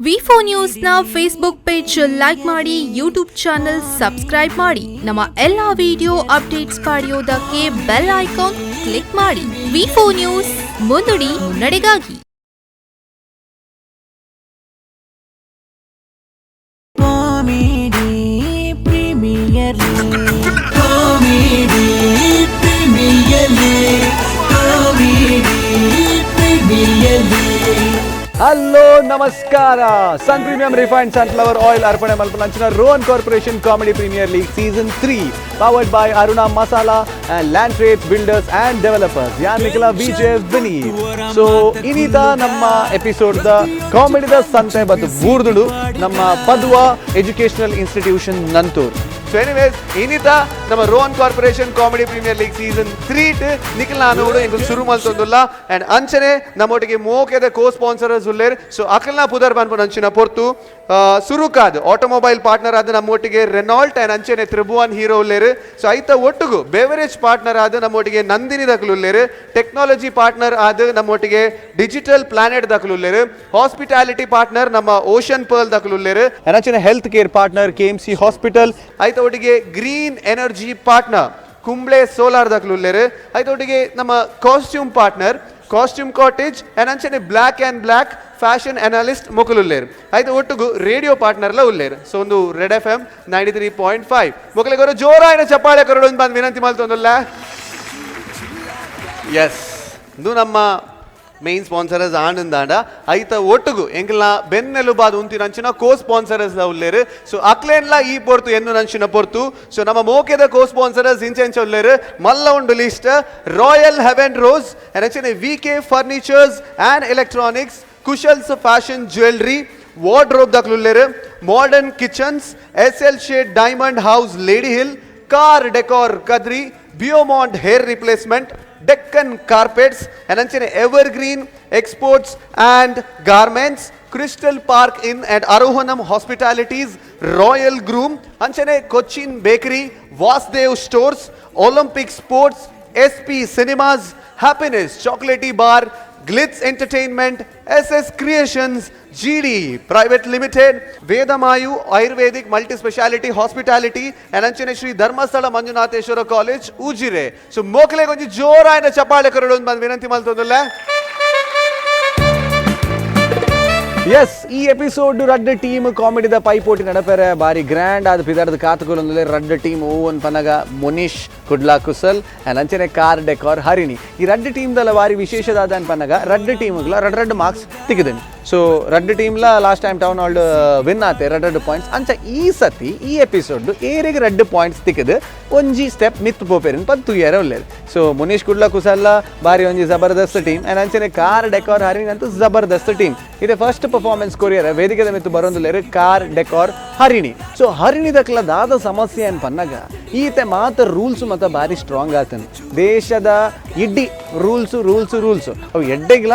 V4 ನ್ಯೂಸ್ನ Facebook page like ಮಾಡಿ, YouTube channel subscribe ಮಾಡಿ. ನಮ್ಮ ಎಲ್ಲ ವಿಡಿಯೋ ಅಪ್ಡೇಟ್ಸ್ ಪಡೆಯೋದಕ್ಕೆ bell icon click ಮಾಡಿ. ವಿ4 ನ್ಯೂಸ್, ಮುನ್ನುಡಿ ಮುನ್ನಡೆಗಾಗಿ. Comedy Premier League, Comedy Premier League, Comedy Premier League. Hello, ನಮಸ್ಕಾರ. Sun Premium refined sunflower oil ಅರ್ಪಣೆ ಮಲ್ಪನಂಚಿನ Rohan Corporation Comedy Premier League season 3, powered by Aruna Masala and Land Trades Builders and Developers. ಯಾನ್ ನಿಖಲ Vijay Vineeth. So ಇನ್ನೀತ ನಮ್ಮ ಎಪಿಸೋಡ್ದ ಕಾಮಿಡಿದ ಸಂತೆ ಬತ್ತು ಬೂರ್ದುಡು ನಮ್ಮ ಪದ್ವ educational institution, Nanthoor. So anyways, ಇನ್ನಿತ ನಮ್ಮ Rohan Corporation Comedy Premier League season 3 Nikhil ನಾನೋಡು ಎಂಕುಲು ಶುರು ಮಲ್ತೊಂದುಲ್ಲ. ಅಂಡ್ ಅಂಚನೆ ನಮ್ಮೊಟ್ಟಿಗೆ ಮೋಕೆದ ಕೋ ಸ್ಪಾನ್ಸರರ್ಸ್ ಉಲ್ಲೇರ್. ಸೊ ಅಕಲ್ನ ಪುದರ್ ಪನ್ಪುನ ಅಂಚಿನ ಪೊರ್ತು, ಸುರುಕಾದ್ ಆಟೋಮೊಬೈಲ್ ಪಾರ್ಟ್ನರ್ ಆದ ನಮ್ಮೊಟ್ಟಿಗೆ ರೆನಾಲ್ಟ್ ಅಂಡ್ ಅಂಚನೆ ತ್ರಿಭುವನ್ ಹೀರೋ ಉಲ್ಲೇರ್. ಸೊ ಐತ ಒಟ್ಟುಗು ಬೆವರೇಜ್ ಪಾರ್ಟ್ನರ್ ಆದ ನಮ್ಮೊಟ್ಟಿಗೆ ನಂದಿನಿ ದಕಲು ಉಲ್ಲೇರ್. ಟೆಕ್ನಾಲಜಿ ಪಾರ್ಟ್ನರ್ ಆದ ನಮ್ಮೊಟ್ಟಿಗೆ ಡಿಜಿಟಲ್ ಪ್ಲಾನೆಟ್ ದಕಲು ಉಲ್ಲೇರ್. ಹಾಸ್ಪಿಟಾಲಿಟಿ ಪಾರ್ಟ್ನರ್ ನಮ್ಮ ಓಷನ್ ಪರ್ಲ್ ದಕಲು ಉಲ್ಲೇರ್. ಅಂಚನೆ health care partner KMC Hospital. ಐತ ಒಟ್ಟಿಗೆ green energy partner Kumble Solar ದಕಲು ಉಲ್ಲೇರ್. ಐತ ಒಟ್ಟಿಗೆ ನಮ್ಮ costume partner costume cottage and ಅಂಚನೆ Black and Black fashion analyst ಮೊಕಲುಲ್ಲೇರ್. ಆಯ್ತು, ಒಟ್ಟುಗು ರೇಡಿಯೋ ಪಾರ್ಟ್ನರ್ಲ ಉಲ್ಲೇರ್. ಸೊ ಒಂದು ರೆಡ್ ಎಫ್ಎಂ 93.5. ಮೊಕಲಿಗೆ ಜೋರಾಯಿನ ಚಪ್ಪಾಳೆ ಕೊರಡು ಬಂದು ವಿನಂತಿ ಮಲ್ತೊಂದುಲ್ಲ. ಎಸ್, ಇದು ನಮ್ಮ ಮೇನ್ ಸ್ಪಾನ್ಸರಸ್ ಆನಂದಾಂಡ. ಐತ ಒಟ್ಟುಗು ಎಂಕಲ್ನ ಬೆನ್ನೆಲುಬಾದ್ ಉಂತಿನ ಅಂಚಿನ ಕೋ ಸ್ಪಾನ್ಸರಸ್ ಉಲ್ಲೇರು. ಸೊ ಅಕ್ಲೇನ್ಲ ಈ ಪೊರ್ತು ಎನ್ನು ನಂಚಿನ ಪೊರ್ತು. ಸೊ ನಮ್ಮ ಮೋಕೆದ ಕೋ ಸ್ಪಾನ್ಸರಸ್ ಇಂಚ ಇಂಚ ಉಲ್ಲೇರು. ಮಲ್ಲ ಉಂಡು list. Royal Heaven rose, ಅಂಚನೆ V K furnitures and electronics, Kushal's fashion jewellery, wardrobe ದಕ್ಲುಲ್ಲೇರು, modern kitchens, S L shade diamond house lady hill, car decor Kadri, ಬಿಯೋಮಾಂಟ್ hair replacement, Deccan carpets, ಅಂಚನೆ ever green exports and garments, crystal park in and Arohanam hospitalities, royal groom, ಅಂಚನೆ Cochin bakery, Vasudev stores, Olympic sports, S P cinemas, happiness chocolatey bar, Glitz entertainment, S S creations, G D private limited, Vedamayu Ayurvedic multi speciality hospitality and ಅಂಚನೆ Shri Dharmasthala Manjunatheshwara college, Ujire. So ಮೋಕಲೆ ಕೊಂಚ ಜೋರಾಯಿನ ಚಪ್ಪಾಳೆ ಕೊರಡು ಬಂದು ವಿನಂತಿ ಮಲ್ತೊಂದುಲ್ಲ. S, ಈ episode ರಡ್ಡ್ team ಕಾಮಿಡಿದ ಪೈಪೋಟಿ ನಡಪೆರೆ ಬಾರಿ grand ಆದ ಪಿದಾರ್ದ ಕಾತುಕೊಲೊಂದುಲ್ಲೆ. ರಡ್ಡ್ ಟೀಮ್ ಓವನ್ ಪನಗ ಮುನೀಶ್ ಕುಡ್ಲಾ ಕುಸಲ್ ಆ್ಯಂಡ್ ಅಂಚನೆ ಕಾರ್ ಡೆಕಾರ್ ಹರಿಣಿ. ಈ ರಡ್ಡ್ ಟೀಮ್ದಲ್ಲ ಬಾರಿ ವಿಶೇಷದಾದ ಪನ್ನಗ ರಡ್ಡ್ ಟೀಮ್ಗಳ ರಡ್ಡ್ ರಡ್ಡ್ ಮಾರ್ಕ್ಸ್ ತಿಕ್ಕಿದನು. ಸೊ ರಡ್ಡ್ ಟೀಮ್ಲ last time town hall win ಆತೆ ರಡ್ಡ್ ರಡ್ಡ್ ಪಾಯಿಂಟ್ಸ್. ಅಂಚ ಈ ಸತಿ ಈ ಎಪಿಸೋಡ್ ಏರಿಗೆ ರಡ್ಡ್ ಪಾಯಿಂಟ್ಸ್ ತಿಕ್ಕಿದ್ ಒಂಜಿ ಸ್ಟೆಪ್ ಮಿತ್ ಪೋಪೇರಿನ ಪದ್ ತುಯ್ಯರೆ ಉಲ್ಲೇರು. ಸೊ ಮುನೀಶ್ ಕುಡ್ಲಾ ಕುಸಲ್ಲ ಬಾರಿ ಒಂಜಿ ಜಬರ್ದಸ್ತ್ ಟೀಮ್ ಆ್ಯಂಡ್ ಅಂಚನೆ ಕಾರ್ ಡೆಕಾರ್ ಹರಿಣಿ ಅಂತೂ ಜಬರ್ದಸ್ತ್ ಟೀಮ್. ಇದೆ first performance courier ವೇದಿಕೆದ ಮಿತ್ತು ಬರೋಂದುಲ್ಲೇರು car decor Harini. So Harini ದಕ್ಲ ದಾದ ಸಮಸ್ಯೆ ಅನ್ ಪನ್ನಗ, ಈತೆ ಮಾತ ರೂಲ್ಸ್ ಮತ ಬಾರಿ ಸ್ಟ್ರಾಂಗ್ ಆತನ. ದೇಶದ ಇಡ್ಡಿ rules, rules, rules. ಅವು ಎಡ್ಡೆಗಿಲ್ಲ,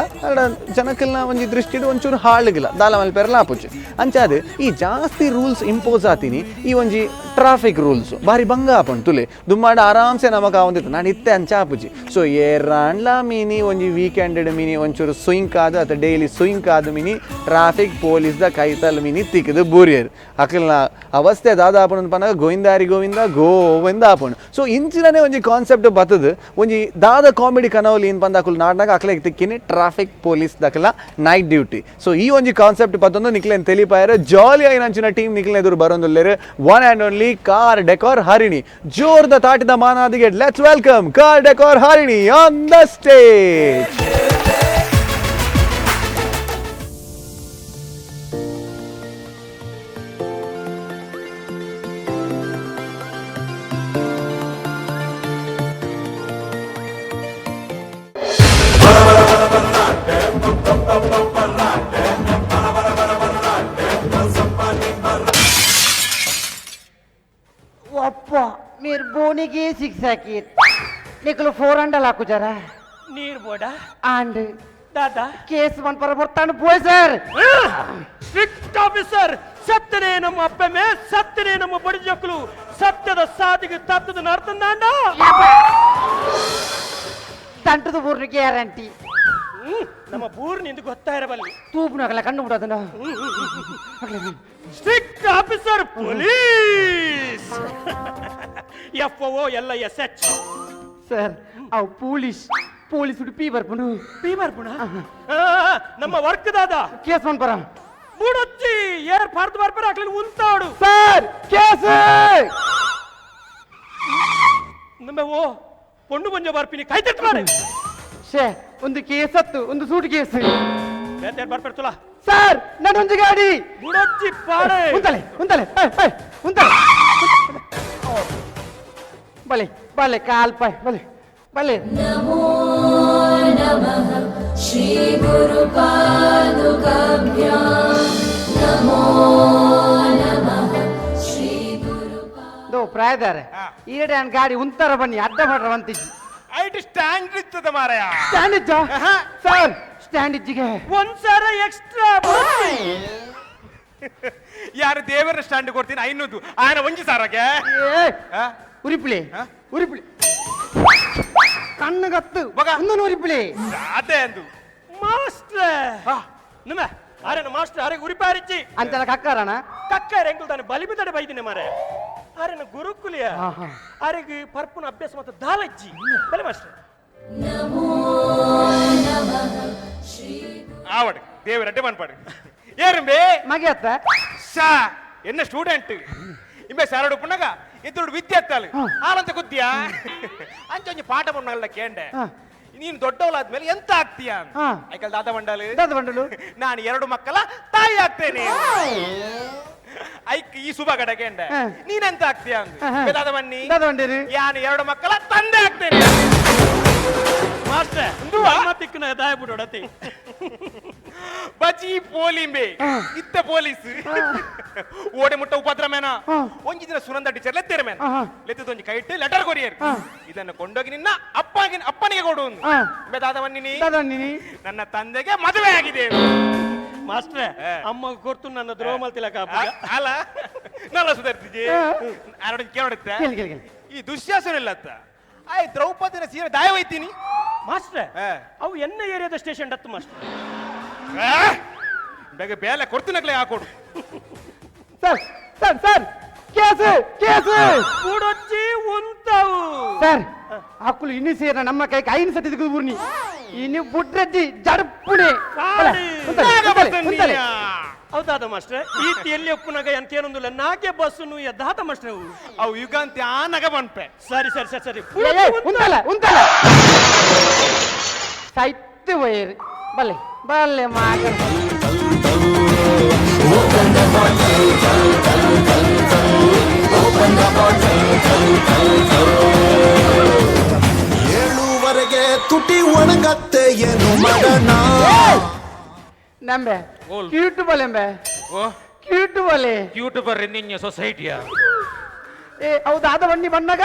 ಜನಕ್ಕೆಲ್ಲ ಒಂಜಿ ದೃಷ್ಟಿಡ್ ಒಂಚೂರು ಹಾಳುಗಿಲ್ಲ, ದಾಲ ಮಲ್ಪೆರಲ ಆಪುಜಿ. ಅಂಚಾದ ಈ ಜಾಸ್ತಿ ರೂಲ್ಸ್ ಇಂಪೋಸ್ ಆತೀನಿ. ಈ ಒಂಜಿ ಟ್ರಾಫಿಕ್ ರೂಲ್ಸ್ ಬಾರಿ ಭಂಗ ಆಪುಂಡು ತುಲೆ. ದುಮ್ಮಾಡ ಆರಾಮ್ಸೆ ನಮಕ ಆವೊಂದಿತ್ತು ನಾನು ಇತ್ತೆ ಅಂಚ ಆಪುಜಿ. ಸೊ ಏರಾಂಡ್ಲ ಮೀನಿ ಒಂಜಿ ವೀಕೆಂಡ್ ಮಿನಿ ಒಂಚೂರು ಸುಯಿಂಕ್ ಆದ ಅಥವಾ ಡೈಲಿ ಸುಯಿಂಕ್ ಆದ mini traffic police the ಕೈತಲ್ ಮಿನಿ ತಿಕ್ಕದು ಬೂರಿಯರ್. ಅಕಲ್ನ ಅವಸ್ಥೆ ದಾದ ಆಪುಂಡು ಪನ್ನಗ, ಗೋವಿಂದಾರಿ ಗೋವಿಂದ ಗೋವಿಂದ ಆಪುಂಡು. ಸೊ ಇಂಚಿನನೇ ಒಂಜಿ ಕಾನ್ಸೆಪ್ಟ್ ಬತ್ತದ. ಒಂಜಿ ದಾದ ಕಾಮಿಡಿ ಕನವಲಿ ಏನ್ ಪಂದ ಅಕುಲು ನಾಡ್ನಾಗ ಅಕ್ಲೆಗ್ ತಿಕ್ಕಿನಿ ಟ್ರಾಫಿಕ್ ಪೊಲೀಸ್ ದಕಲ night duty. So ಈ ಒಂಜಿ ಕಾನ್ಸೆಪ್ಟ್ ಪತ್ತೊಂದು ನಿಕ್ಲೆನ್ ತೆಲಿಪಾಯರೆ ಜಾಲಿ ಆಯಿನ ಅಂಚಿನ ಟೀಮ್ ನಿಕ್ಲೆನ್ ಎದುರು ಬರೋಂದುಲ್ಲೇರು. One and only car decor Harini. ಜೋರ್ದ ತಾಟಿದ ಮಾನಾದಿಗೆ let's welcome Car Decor Harini on the stage. ಅಪ್ಪ, ನೀರ್ ಬೋನಿಗೆ ಸಿಕ್ಸ್ ಹಾಕಿರ್, ನಿಕಲು ಫೋರ್ ಹಂಡಲ್ ಹಾಕುಜಾರ? ನೀರ್ ಬೋಡ. ಅಂಡ್ ದಾದಾ? ಕೇಸ್ ಮನ್ಪರ ಬರ್ತಾನೆ ಪೋಯ್ sir. Strict officer. ಸತ್ತನೇ ನಮ್ಮ ಅಪ್ಪಮೆ, ಸತ್ತನೇ ನಮ್ಮ ಬಡಿಜಕ್ಕಲು, ಸತ್ಯದ ಸಾದಿಗೆ ತತ್ತದ ನರ್ತಂದಾಂಡ. ದಂಟದ ಬೂರ್ನ ಗ್ಯಾರಂಟಿ. ನಮ್ಮ ಬೂರ್ ನಿಂದು ಗೊತ್ತಾ ಇರಬಲ್ಲಿ ತೂಪುನಾಗಲ್ಲ ಕಣ್ಣು ಬಿಡೋದನ್ನ. Strict officer police F O L I S H. Sir ಅವು ಪೊಲೀಸ್ ಪೊಲೀಸ್ ಉಡುಪಿ ಬರ್ಪುನು. ಪಿ ಬರ್ಪುಣ ನಮ್ಮ ವರ್ಕ್ ದಾದ ಕೇಸ್ ಮನ್ಪರ ಬುಡೊಚ್ಚಿ ಏರ್ ಪಾರ್ದು ಬರ್ಪರ ಅಕ್ಲಿನ ಉಂತಾಡು. ಸರ್ ಕೇಸ್ ನಮ್ಮ ಓ ಪೊಣ್ಣು ಪೊಂಜ ಬರ್ಪಿನಿ ಕೈ ತಟ್ಟು ಮಾರೆ. ಶೇ ಒಂದು ಕೇಸ್ ಹತ್ತು ಒಂದು ಸೂಟ್ ಕೇಸ್ ಬೇತೆ ಬರ್ಪೆರ್ ತುಲಾ. ಸರ್ ನಾನೊಂದು ಗಾಡಿ ಬುಡೊಚ್ಚಿ ಪಾಡೆ ಉಂತಲೆ ಉಂತಲೆ ಉಂತಲೆ ಬಲೆ ಬಲೆ ಕಾಲ್ ಪಾಯ್ ಬಲೆ ಬಲೆ. ನಮೋ ನಮಃ ಶ್ರೀ ಗುರು ಪಾದುಕಾಭ್ಯಾಂ ನಮೋ ನಮಃ ಶ್ರೀ ಗುರು ದೋ ಪ್ರಾಯದಾರೆ ಈರಡೆ ಗಾಡಿ ಉಂತಾರ ಬನ್ನಿ ಅಡ್ಡ ಮಾಡ್ರ ಅಂತಿಜ್ಜಿ. ಐಟ್ ಸ್ಟ್ಯಾಂಡ್ ಇತ್ತದ ಮಾರಾಯ. ಸ್ಟ್ಯಾಂಡ್ ಇಜ್ಜ ಸರ್? ಸ್ಟ್ಯಾಂಡ್ ಇಜ್ಜಿಗೆ ಒಂದ್ಸಾರ ಎಕ್ಸ್ಟ್ರಾ ಯಾರು ದೇವರ ಸ್ಟ್ಯಾಂಡ್ ಕೊಡ್ತೀನಿ ಐನೂದು ಆಯನ ಒಂಜಿ ಸಾರಗೆ. ಉರಿಪಿಳಿ ಉರಿಪಿಳಿ ಕಣ್ಣು ಗತ್ತು ಒಂದು ಉರಿಪಿಳಿ ಅದೇ ಅಂದು ಮಾಸ್ಟ್ರೇ ನಿಮ್ಮ ಆರೇನ ಮಾಸ್ಟರ್ ಅರೆ ಉರಿಪಾರಿಚ್ಚಿ ಅಂತೆಲ್ಲ ಕಕ್ಕಾರಣ ಕಕ್ಕಾರ ಎಂಕುಲ್ ತಾನೆ ಬಲಿಬಿದಡೆ ಬೈದಿನಿ ಮಾರೆ. ಆರೇನ ಗುರುಕುಲಿಯ ಆರೆಗೆ ಪರ್ಪುನ ಅಭ್ಯಾಸ ಮತ್ತು ದಾಲಜ್ಜಿ ಬಲೆ ಮಾಸ್ಟರ್. ನಮೋ ನಮಃ ಶ್ರೀ ಆವಡ್ ದೇವರಡ್ಡೆ ಮನ್ಪಾಡು ಏರುಂಬೆ ಮಗೆಯತ್ತ ಶಾ ಎನ್ನ ಸ್ಟೂಡೆಂಟ್ ಇಂಬೆ ಸಾರಡು ಪುನಗ ಎದುರು ವಿದ್ಯಾರ್ಥಿ ಆನಂತ ಕುದ್ದಿಯಾ ಅಂಚೊಂಜಿ ಪಾಠ ಪಣ್ಣಲ್ಲ ಕೇಂಡೆ ನೀನು ದೊಡ್ಡವಳಾದ್ಮೇಲೆ ಎಂತ ಆಗ್ತೀಯ ಐಕಲ್ ದಾದ ಮಂಡಲು ದಾದ ಮಂಡಲು ನಾನು ಎರಡು ಮಕ್ಕಳ ತಾಯಿ ಆಗ್ತೇನೆ. ಐಕ್ ಈ ಶುಭ ಕಡೆ ಕೇಂಡೆ ನೀನೆಂತ ಆಗ್ತೀಯ ದಾದ ಬನ್ನಿ ಯಾನು ಎರಡು ಮಕ್ಕಳ ತಂದೆ ಆಗ್ತೇನೆ. ಮಾಸ್ಟರ್ ತಿಕ್ಕನ ದಾಯ ಬಿಡೋಡತಿ ಬಜಿ ಪೋಲಿಂಬೆ ಇತ್ತ ಪೊಲೀಸ್ ಓಡೆ ಮುಟ್ಟ ಉಪದ್ರ ಮೇನ ಒಂಜಿ ದಿನ ಸುನಂದ ಟೀಚರ್ ಲೆತ್ತೇರ ಮೇನ ಲೆತ್ತದೊಂಜಿ ಕೈಟ್ಟು ಲೆಟರ್ ಕೊರಿಯರ್ ಇದನ್ನು ಕೊಂಡೋಗಿ ನಿನ್ನ ಅಪ್ಪನಿಗೆ ಕೊಡು ದಾದವನ್ನಿ ನನ್ನ ತಂದೆಗೆ ಮದುವೆ ಆಗಿದೆ. ಮಾಸ್ಟ್ರೆ ಅಮ್ಮ ಕೊಡ್ತು ನನ್ನ ದ್ರೋಮಲ್ ತಿಲಕ ಅಲ್ಲ ನಲ್ಲ ಸುಧಾರ್ತಿಜಿ ಕೇಳೋಡುತ್ತೆ ಈ ದುಶ್ಯಾಸನ ಇಲ್ಲ ಆಯ್ ದ್ರೌಪದಿನ ಸೀರೆ ದಾಯ ಹೋಯ್ತೀನಿ ಮಾಸ್ಟ್ರೆ. ಅವು ಎನ್ನ ಏರಿಯಾದ ಸ್ಟೇಷನ್ ಡತ್ತು ಮಾಸ್ಟರ್. ಬೇಗ ಬೇಲೆ ಕೊಡ್ತೀನಕ್ಲೆ ಹಾಕೊಡು. Sir sir sir case case ಬುಡೊಚ್ಚಿ ಉಂತಾವು sir. ಆಕುಲು ಇನ್ನು ಸೇರ ನಮ್ಮ ಕೈಗೆ ಐನು ಸತಿ ಬೂರ್ನಿ ಇನ್ನು ಬುಡ್ರಜ್ಜಿ ಜಡಪುಣೆ. ಹೌದಾದ ಮಾಸ್ಟ್ರೆ ಈತ ಎಲ್ಲಿ ಒಪ್ಪುನಾಗ ಅಂತ ಏನೊಂದಿಲ್ಲ ನಾಗೆ ಬಸ್ಸು ಎದ್ದಾತ ಮಾಸ್ಟ್ರೆ ಅವು ಅವು ಯುಗಾಂತಿ ಆನಗ ಬಂಪೆ. ಸರಿ ಸರಿ ಸರಿ ಸರಿ ಉಂತಲ್ಲ ಉಂತಲ್ಲ ಸೈತ್ ವೈರ್ ಬಲೆ ಬಲೆ ಮಾಗ. ಏಳುವರೆಗೆ ತುಟಿ ಒಣಗತ್ತೆ ಏನು ಮಗನ ನಂಬೆ ಕ್ಯೂಟ್ ಬಲೆಂಬೆ ಕ್ಯೂಟ್ ಬಲೆ ಕ್ಯೂಟ್ ಬರ್ರಿ ನಿನ್ನ ಸೊಸೈಟಿಯ. ಏ ಅವು ದಾದ ಬಣ್ಣಿ ಬಣ್ಣಗ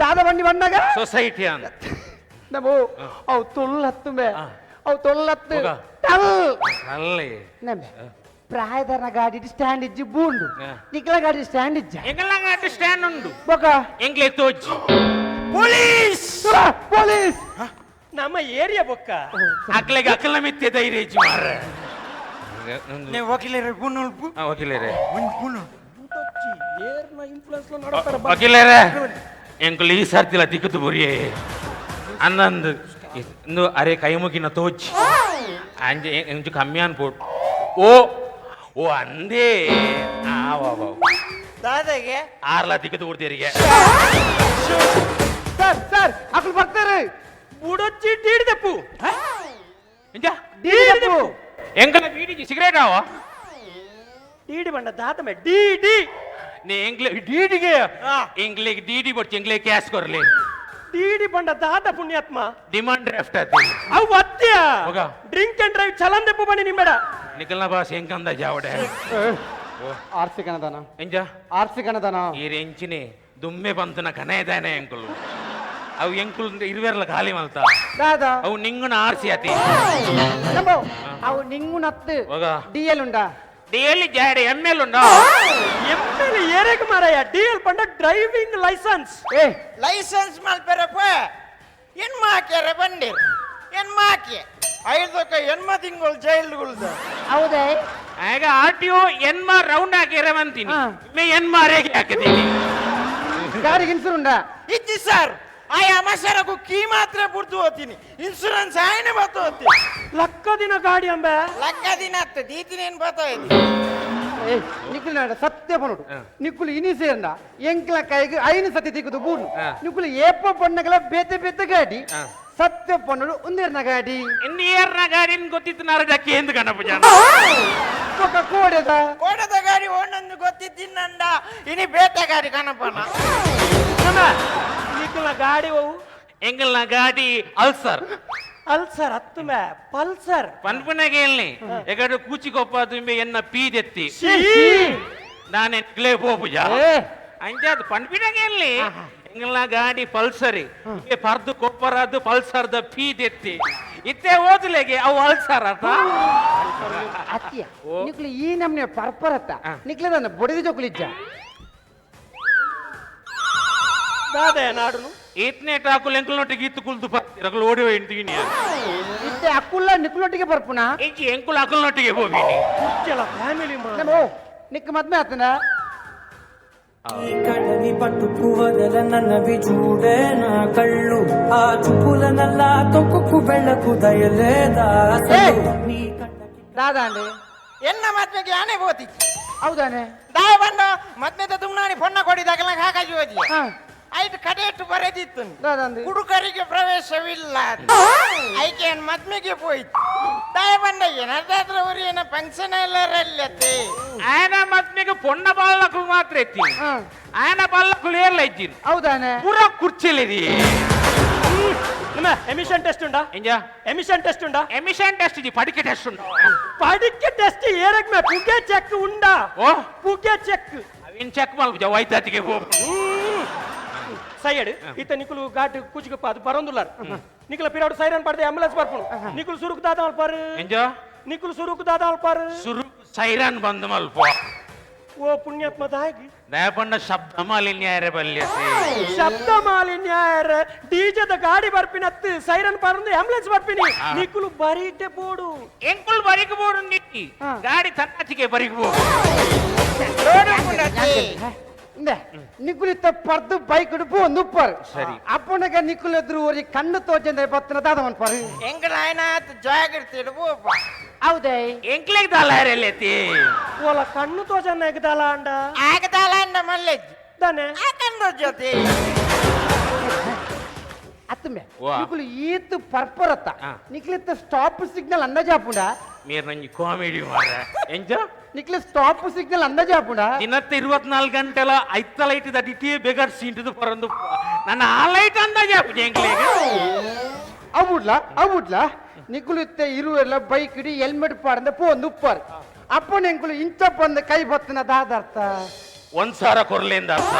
ದಾದ ಬಣ್ಣಿ ಬಣ್ಣಗ ಸೊಸೈಟಿಯ ನಮ್ಮು ಅವು ತೊಳ್ಳತ್ತು ಬೆ ಅವು ತೊಳ್ಳತ್ತು ಟಲ್ ಅಲ್ಲೇ ನಂಬೆ ಪ್ರಾಯದನ ಗಾಡಿ ಸ್ಟ್ಯಾಂಡ್ ಇಜ್ಜಿ ಬೂಂಡು ನಿಕ್ಲ ಗಾಡಿ ಸ್ಟ್ಯಾಂಡ್ ಇಜ್ಜ ಎಂಗಲ ಗಾಡಿ ಸ್ಟ್ಯಾಂಡ್ ಉಂಡು ಬೊಕ ಎಂಗ್ಲೆ ತೋಜಿ ಪೊಲೀಸ್ ಪೊಲೀಸ್ ನಮ್ಮ ಏರಿಯಾ ಬೊಕ್ಕ ಅಕ್ಲೆಗೆ ಅಕಲ ಮಿತ್ತೆ ಧೈರ್ಯ ಇಜ್ಜಿ ಮಾರ್ರೆ. ನೀವು ವಕೀಲರೇ ಪುಣ್ಣುಲ್ಪು ವಕೀಲರೇ ವಕೀಲರೇ ಎಂಕುಲು ಈ ಸರ್ತಿಲ ತಿಕ್ಕುತು ಬುರಿಯೇ ಅನ್ನಂದು ಇಂದು ಅರೆ ಕೈ ಮುಗಿನ ತೋಚಿ ಅಂಜೆ ಎಂಚು ಕಮ್ಮಿ ಅನ್ಪೋಟ್ ಓ ಓ ಅಂದೇ ದಾದಾಗೆ ಆರ್ಲ ತಿಕ್ಕುತು ಕೊಡ್ತೀರಿಗೆ. ಸರ್ ಸರ್ ಅಕುಲು ಬರ್ತಾರೆ ಬುಡೊಚ್ಚಿ ಡೀಡಿದಪ್ಪು ಡೀಡಿದಪ್ಪು ಎಂಕಲ ಬೀಡಿಗೆ ಸಿಗರೇಟ್ ಆವ ಡೀಡಿ ಬಣ್ಣ ದಾತಮೆ ಡಿ ನೇ ಎಂಗ್ಲೆ ಡಿಡಿಗೆ ಎಂಗ್ಲೆಗೆ ಡಿಡಿ ಬಡ್ಚಿ ಎಂಗ್ಲೆ ಕ್ಯಾಶ್ ಕೊರ್ಲಿ ಡಿಡಿ ಬಂಡ ದಾತ ಪುಣ್ಯಾತ್ಮ ಡಿಮಾಂಡ್ ಡ್ರಾಫ್ಟ್ ಆತಿ ಅವು ಅತ್ಯ drink and drive challan ದೆಪ್ಪು ಬನ್ನಿ ನಿಂಬೇಡ ನಿಕಲ್ನ ಬಾಸ್ ಎಂಕಂದ ಜಾವಡೆ ಆರ್ಸಿ ಕಣದನ ಎಂಜ ಆರ್ಸಿ ಕಣದನ ಈ ರೆಂಚಿನಿ ದುಮ್ಮೆ ಬಂತನ ಕನೆದಾನೆ ಎಂಕುಲು ಅವು ಎಂಕುಲು ಇರುವೆರ್ಲ ಖಾಲಿ ಮಲ್ತ ದಾದಾ ಅವು ನಿಂಗುನ ಆರ್ಸಿ ಆತಿ ಅವು ನಿಂಗುನತ್ತು ಡಿಎಲ್ ಉಂಡಾ ಡಿಎಲ್ ಜಾಡೆ ಎಂ ಎಲ್ ಉಂಡಾ ಎಂ ಎಲ್ ಏರೇಕ್ ಮಾರಾಯ ಡಿಎಲ್ ಪಂಡ ಡ್ರೈವಿಂಗ್ ಲೈಸೆನ್ಸ್ ಏ ಲೈಸೆನ್ಸ್ ಮಲ್ಪೆರಪ್ಪ ಎನ್ ಮಾಕೆರೆ ಬಂದಿರ್ ಎನ್ ಮಾಕೆ ಐದಕ್ಕ ಎನ್ಮ ತಿಂಗಳು ಜೈಲ್ಗುಳ್ದ ಹೌದೇ ಆಗ ಆರ್ ಟಿ ಒ ಎನ್ಮ ರೌಂಡ್ ಹಾಕಿರ ಅಂತೀನಿ ಮೇ ಎನ್ಮ ಅರೇಗೆ ಹಾಕಿದ್ದೀನಿ ಗಾಡಿಗೆ ಇನ್ಸೂರೆನ್ಸ್ ಉಂಡಾ ಇಜ್ಜಿ ಸರ್ ಆಯಾ ಮಸರಕು ಕೀ ಮಾತ್ರ ಬುಡ್ದು ಹೋಗ್ತೀನಿ ಇನ್ಸೂರೆನ್ಸ್ ಆಯ್ನೆ ಬತ್ತು ಹೋಗ್ತೀನಿ ಲಕ್ಕ ದಿನ ಗಾಡಿ ಅಂಬ ಲಕ್ಕ ದಿನ ಅತ್ತ ದೀತಿನೇನು ಬರ್ತಾ ಇದ್ದೀನಿ ಏ ನಿಕ್ಕುಲು ನಾಡ ಸತ್ಯ ಪನೋಡು ನಿಕ್ಕುಲು ಇನಿ ಸೇರ್ನ ಎಂಕ್ಲ ಕೈಗೆ ಐನು ಸತಿ ತಿಕ್ಕುದು ಬೂನು ನಿಕ್ಕುಲು ಏಪ ಪಣ್ಣಗಳ ಬೇತೆ ಬೇತೆ ಗಾಡಿ ಸತ್ಯ ಪನ್ನೋಡು ಒಂದೇರ್ನ ಗಾಡಿ ಇನ್ನೇರ್ನ ಗಾಡಿ ಗೊತ್ತಿತ್ತು ನಾರಜಕ್ಕೆ ಎಂದು ಗಣಪ ಜನ ಒಕ್ಕ ಕೋಡೆದ ಕೋಡದ ಗಾಡಿ ಓಣೊಂದು ಗೊತ್ತಿದ್ದಿನ್ನಂಡ ಇನಿ ಬೇತೆ ಗಾಡಿ ಕಣಪನ ನಿಕ್ಕುಲ ಗಾಡಿ ಹೋವು ಎಂಗಲ್ನ ಗಾಡಿ ಅಲ್ಸರ್ ಅಲ್ಸರ್ ಹತ್ತು ಮೇ ಪಲ್ಸರ್ ಪನ್ಪುನಾಗೆ ಎಲ್ಲಿ ಎಗಡು ಕೂಚಿಕೊಪ್ಪ ತುಂಬಿ ಎನ್ನ ಪೀದೆತ್ತಿ ನಾನೆಕ್ಲೇ ಪೋಪುಜ ಅಂಜಾದ್ ಪನ್ಪಿನಾಗೆ ಎಲ್ಲಿ ಎಂಗಲ್ನ ಗಾಡಿ ಪಲ್ಸರಿ ಪರ್ದು ಕೊಪ್ಪರದ್ದು ಪಲ್ಸರ್ದ ಪೀದೆತ್ತಿ ಇತ್ತೆ ಓದ್ಲೆಗೆ ಅವು ಅಲ್ಸರ್ ಅರ್ಥ ಅತ್ತಿಯ ನಿಕ್ಕುಲು ಈ ನಮ್ನೆ ಪರ್ಪರತ್ತ ನಿಕ್ಲದನ್ನ ಬೊಡಿದ ಜೋಕುಲಿಜ್ಜ ದಾದ ನಾಡುನು ಇತ್ನೇ ಟಾಕುಲ್ ಎಂಕುಲ್ನೊಟ್ಟಿಗೆ ಇತ್ತು ಕುಲ್ದು ರಗಲು ಓಡಿ ಹೋಯ್ತೀನಿ ಇತ್ತೆ ಅಕ್ಕುಲ್ಲ ನಿಕ್ಕುಲೊಟ್ಟಿಗೆ ಬರ್ಪುನ ಇಂಚಿ ಎಂಕುಲ್ ಅಕುಲ್ನೊಟ್ಟಿಗೆ ಹೋಗಿನಿ ಕುಚ್ಚಲ ಫ್ಯಾಮಿಲಿ ನಮ್ಮ ನಿಕ್ಕ ಮದ್ಮೆ ಆತನ కడవి పట్టుకు వదలనన్నవి చూడే నా కళ్ళు ఆ చూపులనల్లా తొక్కుకు వెళ్ళకు దయలేదా అసలు నీ ದಾದಾ ಅಂడి ಎನ್ನ ಮದ್ಮೆಗೆ ಆನೆ పోತಿ ಹೌದಾನೆ ದಾಯ ಬಂದ ಮದ್ಮೆದ ತುಮ್ನಾನಿ ಪೊನ್ನ ಕೊಡಿದಾಗಲ ಹಾಕಾಜಿ ಹೋದಿ ಐಟ್ ಕಡೆಟ್ಟು ಬರೆದಿತ್ತು ಕುಡುಕರಿಗೆ ಪ್ರವೇಶವಿಲ್ಲ ಐಕೆ ಮದ್ಮೆಗೆ ಹೋಯ್ತು ದಾಯ ಬಂದ ಏನಾದ್ರೂ ಅವ್ರು ಏನ ಫಂಕ್ಷನ್ ಎಲ್ಲರಲ್ಲತ್ತೆ ಆಯನ ಮದ್ಮೆಗೆ ಪೊನ್ನ ಬಾಲಕರು ಮಾತ್ರ ಎತ್ತಿ ಆಯನ ಬಾಲಕರು ಏರ್ಲ ಇದ್ದೀನಿ ಹೌದಾನೆ ಪೂರ ಕುರ್ಚಿಲಿರಿ ನಿಮ್ಮ ಎಮಿಷನ್ ಟೆಸ್ಟ್ ಉಂಡಾ ಎಂಜಾ ಎಮಿಷನ್ ಟೆಸ್ಟ್ ಉಂಡಾ ಎಮಿಷನ್ ಟೆಸ್ಟ್ ಇದಿ ಪಡಿಕೆ ಟೆಸ್ಟ್ ಉಂಟು ಪಡಿಕೆ ಟೆಸ್ಟ್ ಏರಕ್ ಮೇ ಪುಗೆ ಚೆಕ್ ಉಂಡಾ ಓ ಪುಗೆ ಚೆಕ್ ಅವಿನ್ ಚೆಕ್ ಮಲ್ಪ ವೈತಾತಿಗೆ ಹೋಗು ಸೈಯಡ್ ಇತ್ತ ನಿಕುಲು ಘಾಟ್ ಕೂಚಿಗಪ್ಪ ಅದು ಬರೋಂದುಲ್ಲಾರ ನಿಕುಲ ಪಿರಾಡು ಸೈರನ್ ಪಡೆದ ಆಂಬುಲೆನ್ಸ್ ಬರ್ಪುನು ನಿಕುಲು ಸುರುಕು ದಾದ ಅಲ್ಪಾರು ಎಂಜಾ ನಿಕುಲು ಸುರುಕು ದಾದ ಅಲ್ಪಾರು ಸುರುಕು ಸೈರನ್ ಬಂದ್ ಮಲ್ಪ ಓ ಪುಣ್ಯಾತ್ಮ ದಾಗಿ ದಯಪಂಡ ಶಬ್ದ ಮಾಲಿನ್ಯ ಬಲ್ಯಸಿ ಶಬ್ದ ಮಾಲಿನ್ಯ ಡೀಜದ ಗಾಡಿ ಬರ್ಪಿನತ್ತು ಸೈರನ್ ಪರಂದು ಆಂಬುಲೆನ್ಸ್ ಬರ್ಪಿನಿ ನಿಕುಲು ಬರೀಟೆ ಬೋಡು ಎಂಕುಲ್ ಬರಿಕ್ ಬೋಡು ನಿಕ್ಕಿ ಗಾಡಿ ತನ್ನಾಚಿಗೆ ಬರಿಕ್ ಬೋಡು ನಿಕುಲಿತ್ತ ಪರ್ದು ಬೈಕ್ ಉಡುಪು ಒಂದು ಉಪ್ಪಾರು ಸರಿ. ಅಪ್ಪನಗ ನಿಕುಲು ಎದುರು ಒರಿ ಕಣ್ಣು ತೋಚಂದ್ರೆ ಬತ್ತನ ದಾದ ಮನ್ಪಾರು ಎಂಕಲಾಯನ ಜಾಗ್ರತೆ ಇಡ್ಬೋಪ ಹೌದೇ ಎಂಕ್ಲೆಗ್ ದಾಲಾರೆಲ್ಲೆತಿ ಓಲ ಕಣ್ಣು ತೋಚನ್ನ ಎಗದಾಲ ಅಂಡ ಆಗದಾಲ ಅಂಡ ಮಲ್ಲೆಜ್ಜಿ ದಾನೆ ಆ ಕಣ್ಣು ಜೊತೆ ಅತ್ತಮೆ ವಾ. ನಿಕುಲು ಈತ್ ಪರ್ಪರತ್ತ ನಿಕ್ಲಿತ್ತ ಸ್ಟಾಪ್ ಸಿಗ್ನಲ್ ಅಂದಾಜಾಪುಂಡ మీరు ನಂಗೆ ಕಾಮಿಡಿ ಮಾರ ಎಂಜ ನಿಕ್ಲೆ ಸ್ಟಾಪ್ ಸಿಗ್ನಲ್ ಅಂದಾಜಾಪುಂಡ ದಿನತ್ತ 24 ಗಂಟೆಲ ಐತ್ತ ಲೈಟ್ ದಡಿಟಿ ಬೆಗರ್ ಸೀಂಟದು ಪರಂದು ನನ್ನ ಆ ಲೈಟ್ ಅಂದಾಜಾಪುಜ ಎಂಕ್ಲೆಗ್ ಅವುಡ್ಲ ಅವುಡ್ಲ ನಿಕುಲು ಇತ್ತೆ ಇರುವೆಲ್ಲ ಬೈಕ್ ಇಡಿ ಹೆಲ್ಮೆಟ್ ಪಾಡಂದ ಪೋ ಒಂದು ಉಪ್ಪಾರು ಅಪ್ಪನ ಎಂಕುಲು ಇಂಚ ಬಂದ ಕೈ ಬತ್ತನ ದಾದಾರ್ಥ ಒಂದ್ ಸಾವಿರ ಕೊರ್ಲಿಂದ ಅರ್ಥ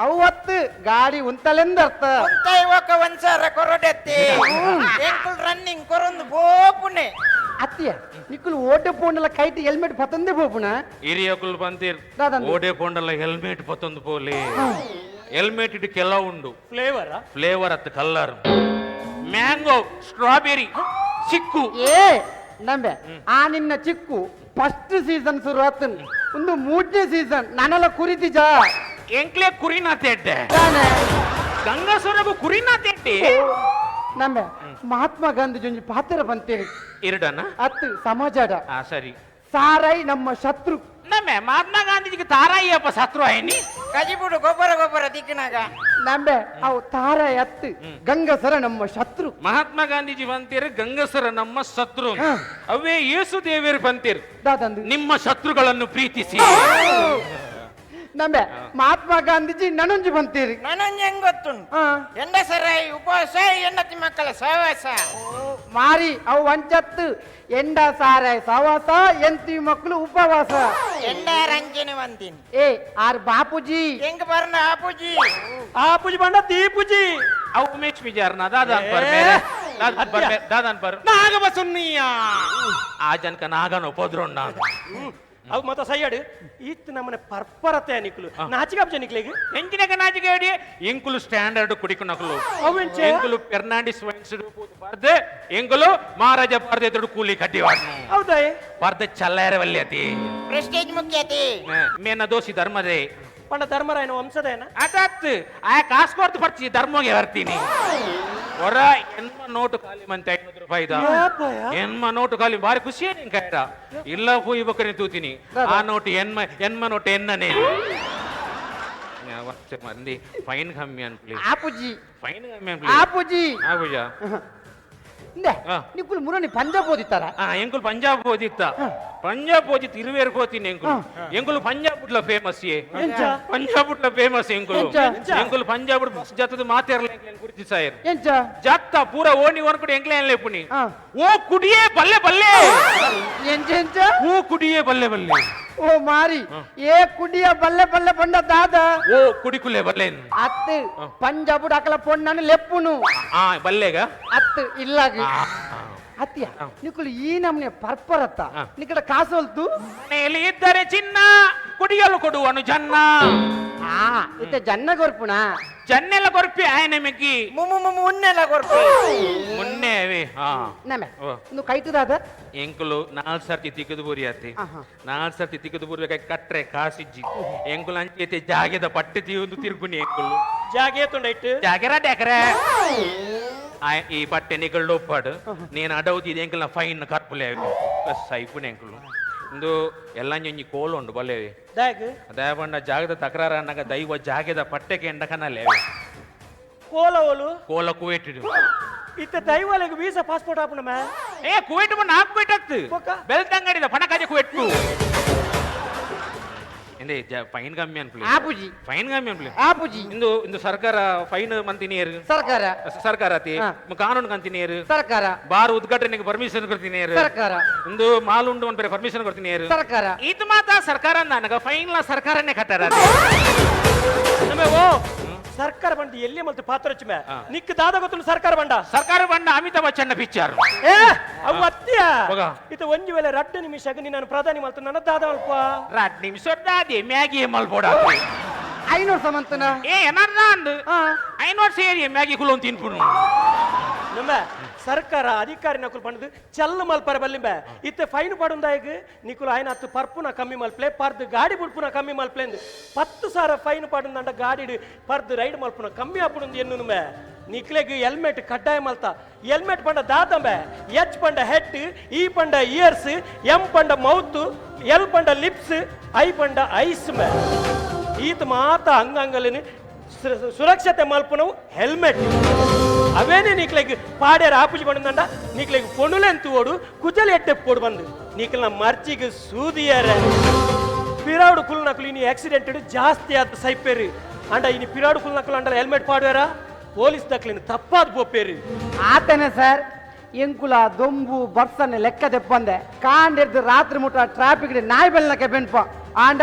ಅವತ್ತು ಗಾಡಿ ಉಂತಲೆಂದ ಅರ್ಥ ಉಂತಾಯಿ ಒಕ್ಕ ಒಂದ್ ಸಾವಿರ ಕೊರಡೆತ್ತಿ ಎಂಕುಲ್ ರನ್ನಿಂಗ್ ಕೊರೊಂದು ಬೋಪುನೆ ಅತ್ತಿಯ ನಿಕುಲು ಓಟೆ ಪೋಂಡಲ ಕೈಟ್ ಹೆಲ್ಮೆಟ್ ಪತ್ತಂದೆ ಪೋಪುನ ಹಿರಿಯಕುಲ್ ಬಂತೀರ್ ದಾದಂದು. ಓಡೆ ಪೋಂಡಲ ಹೆಲ್ಮೆಟ್ ಪತ್ತೊಂದು ಪೋಲಿ ಹೆಲ್ಮೆಟ್ ಇಟ್ಟು ಕೆಲ ಉಂಡು ಫ್ಲೇವರ್ ಫ್ಲೇವರ್ ಅತ್ತ ಕಲ್ಲರ್ ಮ್ಯಾಂಗೋ ಸ್ಟ್ರಾಬೆರಿ ಚಿಕ್ಕು ಏ ನಂಬೆ ಆ ನಿನ್ನ ಚಿಕ್ಕು ಫಸ್ಟ್ ಸೀಸನ್ ಶುರು ಆತನ್ ಒಂದು ಮೂರನೇ ಸೀಸನ್ ನಾನೆಲ್ಲ ಕುರಿತಿಜ ಎಂಕ್ಲೆ ಕುರಿನಾ ತೆಡ್ಡೆ ಗಂಗಾಸುರಗು ಕುರಿನಾ ತೆಡ್ಡೆ ನಂಬೆ ಮಹಾತ್ಮ ಗಾಂಧಿ ಜೊಂಜಿ ಪಾತ್ರ ಬಂತೇಳಿ ಇರಡನ ಅತ್ತು ಸಮಾಜದ ಆ ಸರಿ ಸಾರಾಯಿ ನಮ್ಮ ಶತ್ರು ನಮ್ಮೆ ಮಹಾತ್ಮ ಗಾಂಧೀಜಿಗೆ ತಾರಾಯಿ ಅಪ್ಪ ಶತ್ರು ಆಯ್ನಿ ಕಜಿಬುಡು ಗೊಬ್ಬರ ಗೊಬ್ಬರ ದಿಕ್ಕಿನಾಗ ನಂಬೆ ಅವು ತಾರಾಯಿ ಅತ್ತು ಗಂಗಸರ ನಮ್ಮ ಶತ್ರು ಮಹಾತ್ಮ ಗಾಂಧೀಜಿ ಬಂತೀರ್ ಗಂಗಸರ ನಮ್ಮ ಶತ್ರು ಅವೇ ಯೇಸು ದೇವರು ಬಂತೀರ್ ದಾದಂದು ನಿಮ್ಮ ಶತ್ರುಗಳನ್ನು ಪ್ರೀತಿಸಿ ನಂಬೆ ಮಹಾತ್ಮ ಗಾಂಧೀಜಿ ನನೊಂಜಿ ಬಂತೀರಿ ನನಂಜಿ ಹೆಂಗ್ ಗೊತ್ತುಂಟು ಎಂಡ ಸರಾಯಿ ಉಪವಾಸ ಹೆಂಡತಿ ಮಕ್ಕಳ ಸಹವಾಸ ಮಾರಿ ಅವು ವಂಚತ್ತು ಎಂಡ ಸಾರಾಯಿ ಸಹವಾಸ ಎಂತಿ ಮಕ್ಕಳು ಉಪವಾಸ ಎಂಡ ರಂಜನೆ ಬಂತೀನಿ ಏ ಆರ್ ಬಾಪೂಜಿ ಹೆಂಗ್ ಬರ್ನ ಆಪೂಜಿ ಆಪೂಜಿ ಬಂಡ ದೀಪೂಜಿ ಅವು ಉಮೇಶ್ ಬಿಜಾರ್ನ ದಾದಾನ್ ಪರ್ ಮೇರೆ ದಾದಾನ್ ಪರ್ ದಾದಾನ್ ಪರ್ ನಾಗ ಬಸುನ್ನಿಯ ಆ ಜನಕ ನಾಗನ ಉಪದ್ರೊಣ್ಣ ಅವು ಮತ ಸೈಯಡು ಈತ್ ನಮ್ಮನೆ ಪರ್ಪರತೆ ನಿಕ್ಲು ನಾಚಿಕಾಪ್ಜ ನಿಕ್ಲೆಗ್ ಎಂಚಿನಕ ನಾಚಿಕೆ ಎಂಕುಲು ಸ್ಟ್ಯಾಂಡರ್ಡ್ ಕುಡಿಕುನಕುಲು ಅವೆಂಚ? ಎಂಕುಲು ಫೆರ್ನಾಂಡಿಸ್ ವೈನ್ಸ್ ಪರ್ದೆ ಎಂಕುಲು ಮಹಾರಾಜ ಪರ್ದೆ ಎದುರು ಕೂಲಿ ಕಡ್ಡಿವಾಡ್ನು ಹೌದಾ ಪರ್ದೆ ಚಲ್ಲಾರ ವಲ್ಯತಿ ಪ್ರೆಸ್ಟೇಜ್ ಮುಖ್ಯತಿ ಮೇನ ದೋಷಿ ಧರ್ಮದೇ ಪಂಡ ಧರ್ಮರಾಯನ ವಂಶದೇನ ಅದಾತ್ ಆ ಕಾಸು ಕೊಡ್ತು ಬರ್ತಿ ಧರ್ಮಗೆ ಬರ್ತೀನಿ ಹೊರ ಎನ್ಮ ನೋಟು ಖಾಲಿ ಮಂತೆ 500 ರೂಪಾಯಿದ ಎನ್ಮ ನೋಟು ಖಾಲಿ ಬಾರಿ ಖುಷಿ ನಿನ್ ಕೈರ ಇಲ್ಲ ಪೂಯಿ ಬೊಕ್ಕನೆ ತೂತೀನಿ ಆ ನೋಟು ಎನ್ಮ ಎನ್ಮ ನೋಟು ಎನ್ನನೇ ಮಂದಿ ಫೈನ್ ಕಮ್ಮಿ ಅನ್ಪ್ಲಿ ಆಪುಜಿ ಫೈನ್ ಕಮ್ಮಿ ಅನ್ಪ್ಲಿ ಆಪುಜಿ ಆಪುಜ ನಿಕ್ಕುಲು ಮುರನಿ ಪಂಜಾಬ್ ಓದಿತ್ತಾರ ಎಂಕುಲು ಪಂಜಾಬ್ ಓದಿತ್ತ ಪಂಜಾಬ್ ಓದಿತ್ತು ಇರುವೇರು ಹೋತೀನಿ ಎಂಕುಲು ಎಂಕುಲು ಪಂಜಾಬ್ ಉಡ್ಲ ಫೇಮಸ್ ಪಂಜಾಬ್ ಉಡ್ಲ ಫೇಮಸ್ ಎಂಕುಲು ಎಂಕುಲು ಪಂಜಾಬ್ ಬಸ್ ಜಾತದ ಮಾತೇರ್ಲ ಕುರಿತು ಸಾಯರ್ ಜಾತ್ತ ಪೂರ ಓಣಿ ಓನ್ ಕುಡಿ ಎಂಕ್ಲೆ ಏನ್ಲೆ ಪುಣಿ ಓ ಕುಡಿಯೇ ಬಲ್ಲೆ ಬಲ್ಲೆ ಓ ಕುಡಿಯೇ ಬಲ್ಲೆ ಬಲ್ಲೆ ಓ ಮಾರಿ ಏ ಕುಡಿಯ ಬಲ್ಲೆ ಬಲ್ಲೆ ಪಂಡ ದಾದ ಓ ಕುಡಿಕುಲೆ ಬಲ್ಲೆ ಅತ್ತು ಪಂಜಾಬ್ ಅಕಲ ಪೊಣ್ಣನು ಲೆಪ್ಪುನು ಬಲ್ಲೆಗ ಅತ್ತು ಇಲ್ಲಾಗ ಅತ್ತಿಯ ನಿಕ್ಕುಲು ಈ ನಮ್ನೆ ಪರ್ಪರತ್ತ ನಿಕ್ಕಡ ಕಾಸೊಲ್ತು ಮನೆಯಲ್ಲಿ ಇದ್ದರೆ ಚಿನ್ನ ಕುಡಿಯಲು ಕೊಡುವನು ಜನ್ನ ಇತ್ತ ಜನ್ನ ಕೊರ್ಪುಣ ಜನ್ನೆಲ್ಲ ಕೊರ್ಪಿ ಆಯನ ಮೆಗ್ಗಿ ಮುನ್ನೆಲ್ಲ ಕೊರ್ಪಿ ಮುನ್ನೆ ಅವೇ ನಮೆ ನು ಕೈತುದಾದ ಎಂಕುಲು 4 ಸರ್ತಿ ತಿಕ್ಕದು ಬೂರಿ ಅತ್ತಿ 4 ಸರ್ತಿ ತಿಕ್ಕದು ಬೂರ್ಬೇಕಾಗಿ ಕಟ್ರೆ ಕಾಸಿಜ್ಜಿ ಎಂಕುಲು ಅಂಚೆತೆ ಜಾಗೆದ ಪಟ್ಟೆ ತೀವೊಂದು ತಿರುಗುನಿ ಎಂಕುಲು ಜಾಗೆ ತುಂಡೈಟ್ ಜಾಗೆರ ಡ್ಯಾಕರೆ ಈ ಪಟ್ಟೆ ನಿಕಲ್ ಒಪ್ಪಾಡು నేను ಅಡೌತಿ ಎಂಕಲ್ನ ಫೈನ್ ಕರ್ಪುಲೆ ಸೈಪುನ ಎಂಕುಲು ಇಂದು ಎಲ್ಲ ಒಂಜಿ ಕೋಲು ಉಂಡು ಬಲ್ಲೇವಿ ದಯಪಂಡ ಜಾಗದ ತಕರಾರ ಅನ್ನಾಗ ದೈವ ಜಾಗೆದ ಪಟ್ಟೆಗೆ ಎಂಡ ಕನಲೆ ಕೋಲ ಓಲು ಕೋಲ ಕುವೇಟ್ ಇತ್ತ ದೈವಲೆಗ್ ವೀಸಾ ಪಾಸ್ಪೋರ್ಟ್ ಆಪುನ ಏ ಕುವೇಟ್ ನಾಲ್ಕು ಕುವೇಟ್ ಆಗ್ತು ಬೆಲ್ತಂಗಡಿದ ಪಣಕಾಜೆ ಕುವೇಟ್ ಇಂದೆ ಫೈನ್ ಕಮ್ಮಿ ಅನ್ಪ್ಲಿ ಆಪುಜಿ ಫೈನ್ ಕಮ್ಮಿ ಅನ್ಪ್ಲಿ ಆಪುಜಿ ಇಂದು ಇಂದು ಸರ್ಕಾರ ಫೈನ್ ಮಂತಿನಿಯರು ಸರ್ಕಾರ ಸರ್ಕಾರ ಅತಿ ಕಾನೂನು ಕಂತಿನಿಯರು ಸರ್ಕಾರ ಬಾರ್ ಉದ್ಘಾಟನೆಗೆ ಪರ್ಮಿಷನ್ ಕೊಡ್ತೀನಿ ಸರ್ಕಾರ ಇಂದು ಮಾಲ್ ಉಂಡು ಒಂದ್ ಪರ್ಮಿಷನ್ ಕೊಡ್ತೀನಿ ಸರ್ಕಾರ ಇದು ಮಾತ್ರ ಸರ್ಕಾರ ನನಗ ಫೈನ್ ಲಾ ಸರ್ಕಾರನೇ ಕಟ್ಟಾರ ಓ ಸರ್ಕಾರ ಬಂದು ಎಲ್ಲಿ ಮಲ್ತು ಪಾತ್ರ ನಿಕ್ ದಾದ ಗೊತ್ತು ಸರ್ಕಾರ ಬಂಡ ಸರ್ಕಾರ ಬಂಡ ಅಮಿತಾಬ್ ಬಚ್ಚನ್ ಪಿಕ್ಚರ್ ಏ ಅವು ಅತ್ಯ ಇದು ಒಂಜಿ ವೇಳೆ 2 ನಿಮಿಷಕ್ಕೆ ನೀನು ಪ್ರಧಾನಿ ಮಲ್ತು ನನ್ನ ದಾದ ಅಲ್ಪ 2 ನಿಮಿಷ ದಾದಿ ಮ್ಯಾಗಿ ಮಲ್ಪೋಡ 500 ಸಮಂತನ ಏ ಏನಾರ 500 ಸೇರಿ ಮ್ಯಾಗಿ ಕುಲೋನ್ ತಿನ್ಪುನು ನಮ್ಮ ಸರ್ಕಾರ ಅಧಿಕಾರಿ ನಕುಲು ಪಂಡದು ಚಲ್ಲು ಮಲ್ಪರ ಬಲ್ಲಿಂಬ ಇತ್ತೆ ಫೈನ್ ಪಡುಂದಾಯಗ್ ನಿಕುಲು ಆಯ್ನ ಹತ್ತು ಪರ್ಪುನ ಕಮ್ಮಿ ಮಲ್ಪ್ಲೆ ಪರ್ದು ಗಾಡಿ ಬುಡ್ಪುನ ಕಮ್ಮಿ ಮಲ್ಪ್ಲೆ ಅಂದು 10,000 ಫೈನ್ ಪಡುಂದಂಡ ಗಾಡಿ ಪರ್ದು ರೈಡ್ ಮಲ್ಪುನ ಕಮ್ಮಿ ಆಪುಡುಂದು ಎನ್ನುನುಂಬೆ ನಿಕ್ಲೆಗ್ ಹೆಲ್ಮೆಟ್ ಕಡ್ಡಾಯ ಮಲ್ತ ಹೆಲ್ಮೆಟ್ ಪಂಡ ದಾದಂಬೆ ಎಚ್ ಪಂಡ ಹೆಡ್ ಇ ಪಂಡ ಇಯರ್ಸ್ ಎಂ ಪಂಡ ಮೌತ್ ಎಲ್ ಪಂಡ ಲಿಪ್ಸ್ I ಪಂಡ ಐಸ್ ಮೇ ಈತ ಮಾತ ಅಂಗಂಗಲಿನ ಸುರಕ್ಷತೆ ಮಲ್ಪುನವು ಹೆಲ್ಮೆಟ್ ಅವೇನೇ ನೀಕ್ಲೆಗ್ ಪಾಡ್ಯಾರ ಆಪುಜಿ ಬಂದಂಡ ನೀಕ್ಲೆಗ್ ಪೊಣುಲೆಂತು ಓಡು ಕುಜಲ್ ಎಟ್ಟೆ ಪೋಡು ಬಂದು ನೀಕ್ಲ ಮರ್ಜಿಗ್ ಸೂದಿಯಾರ ಪಿರಾಡು ಕುಲ್ನಕುಲು ಇನಿ ಆಕ್ಸಿಡೆಂಟ್ ಜಾಸ್ತಿ ಆದ ಸೈಪೇರಿ ಅಂಡ ಇನಿ ಪಿರಾಡು ಕುಲ್ನಕುಲು ಅಂಡಲ ಹೆಲ್ಮೆಟ್ ಪಾಡ್ಯಾರ ಪೊಲೀಸ್ ದಕ್ಲಿನ ತಪ್ಪಾದ ಪೋಪೇರಿ ಆತನೆ ಸರ್ ಎಂಕುಲ ದೊಂಬು ಬರ್ಸನೆ ಲೆಕ್ಕ ದೆಪ್ಪಂದೆ ಕಾಂಡೆರ್ದು ರಾತ್ರಿ ಮುಟ್ಟ ಟ್ರಾಫಿಕ್ ನಾಯಿ ಬೆಲ್ಲಕ್ಕೆ ಬೆನ್ಪ ಆಂಡ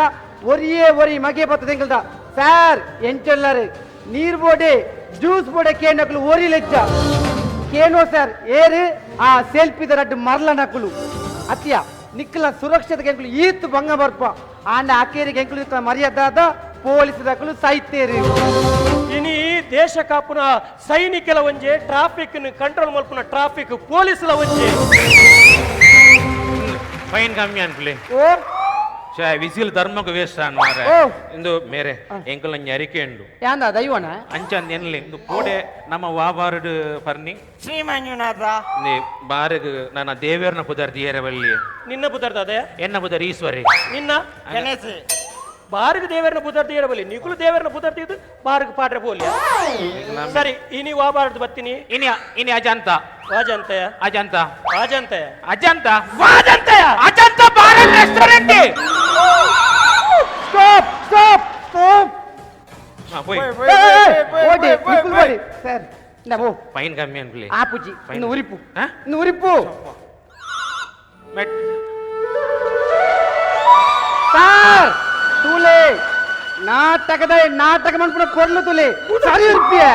ಒರಿಯೇ ಒರಿ ಮಗೆ ಬತ್ತದ ಎಂಕಲ್ದ ಸರ್ ಎಂಚೊಲ್ಲರು ನೀರು ಬೋಡೆ ಜ್ಯೂಸ್ ಬೋಡೆ ಕೇನಕುಲು ಒರಿ ಲೆಚ್ಚ ಕೇನೋ ಸರ್ ಏರು ಆ ಸೆಲ್ಫಿದ ರಡ್ಡು ಮರ್ಲ ನಕುಲು ಅತಿಯ ನಿಕ್ಕಲ ಸುರಕ್ಷತೆಗೆ ಎಂಕುಲು ಈತ್ ಭಂಗ ಬರ್ಪ ಆಂಡ ಅಕೇರಿಗೆ ಎಂಕುಲು ನಿಕ್ಕಲ ಮರ್ಯಾದಾದ ಪೊಲೀಸ್ ದಕುಲು ಸೈತೇರು ಇನಿ ದೇಶ ಕಾಪುನ ಸೈನಿಕಲ ಒಂಜೆ ಟ್ರಾಫಿಕ್ ಕಂಟ್ರೋಲ್ ಮಲ್ಪುನ ಟ್ರಾಫಿಕ್ ಪೊಲೀಸ್ಲ ಒಂಜೆ ಫೈನ್ ಕಮ್ಮಿ ಅನ್ಪ್ಲಿ ಓ ವಿಸಿಲ್ ಧರ್ಮಕ್ಕೆ ವೇಸ್ಟ್ ಮಾರೆ ಇಂದು ಮೇರೆ ಎಂಕುಲ ಅರಿಕೆ ಉಂಡು ಯಾಂದ ದೈವನ ಅಂಚಂದ ಎನ್ಲಿ ಇಂದು ಕೋಡೆ ನಮ್ಮ ವಾಬಾರ್ಡ್ ಪರ್ನಿ ಶ್ರೀ ಮಂಜುನಾಥ ಬಾರಗ್ ನನ್ನ ದೇವೇರ್ನ ಪುದರ್ ದಿಯರ ಬಲ್ಲಿ ನಿನ್ನ ಪುದರ್ದ ಅದೇ ಎನ್ನ ಪುದರ್ ಈಶ್ವರಿ ನಿನ್ನ ಗಣೇಶ ಬಾರ್ಗ್ ದೇವರನ್ನ ಪುದರ್ ದಿಯರ ಬಲ್ಲಿ ನಿಕುಲು ದೇವರನ್ನ ಪುದರ್ ದಿದ್ದು ಬಾರ್ಗ್ ಪಾಡ್ರೆ ಬೋಲಿ ಸರಿ ಇನಿ ವಾಬಾರ್ಡ್ ಬತ್ತೀನಿ ಇನಿ ಇನಿ Ajanta ವಾಜಂತಯ Ajanta ವಾಜಂತಯ Ajanta ವಾಜಂತಯ Ajanta bar restaurant stop stop stop ಹೋಯ್ ಓಡಿ ನಿಕುಲು ಓಡಿ ಸರ್ ನಾ ಫೈನ್ ಕಮ್ಮಿ ಅನ್ಪ್ಲಿ ಆಪುಜಿ ಇನ್ನು ಉರಿಪು ಇನ್ನು ಉರಿಪು ಮೆಟ್ ಸರ್ ತೂಲೆ ನಾಟಕದ ನಾಟಕ ಮನ್ಪುನ ಕೊರ್ಲು ತುಲೆ ಸರಿ ಉರ್ಪಿಯ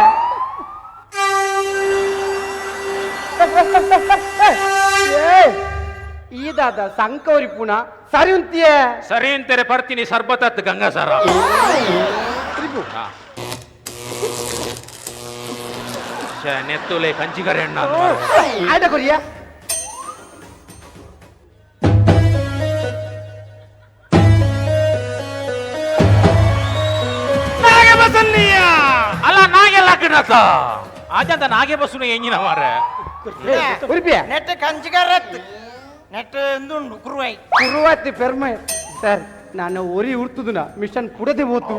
ಈದಾದ ಸಂಕವರಿ ಪುಣ ಸರಿ ಉಂತಿಯೇ ಸರಿ ಅಂತಾರೆ ಬರ್ತೀನಿ ಸರ್ಬತ್ ಗಂಗಾ ಸರ ನೆತ್ತುಲೆ ಕಂಚಿಗರೆ ಅಣ್ಣ ಆಯ್ತಾ ಕೊರಿಯ ಅಲ್ಲ ನಾಗೆಲ್ಲ ಕಿಡತ ಆಜಂತ ನಾಗೆ ಬಸ್ಸುನ ಎಂಜಿನ ಮಾರೆ ನೆಟ್ ಕಂಚಿಗರತ್ ನೆಟ್ ಎಂದುಂಡು ಕುರುವೈ ಕುರುವಾತಿ ಪೆರ್ಮೆ ಸರ್ ನಾನು ಒರಿ ಉರ್ತುದುನ ಮಿಷನ್ ಪುಡದೆ ಹೋತು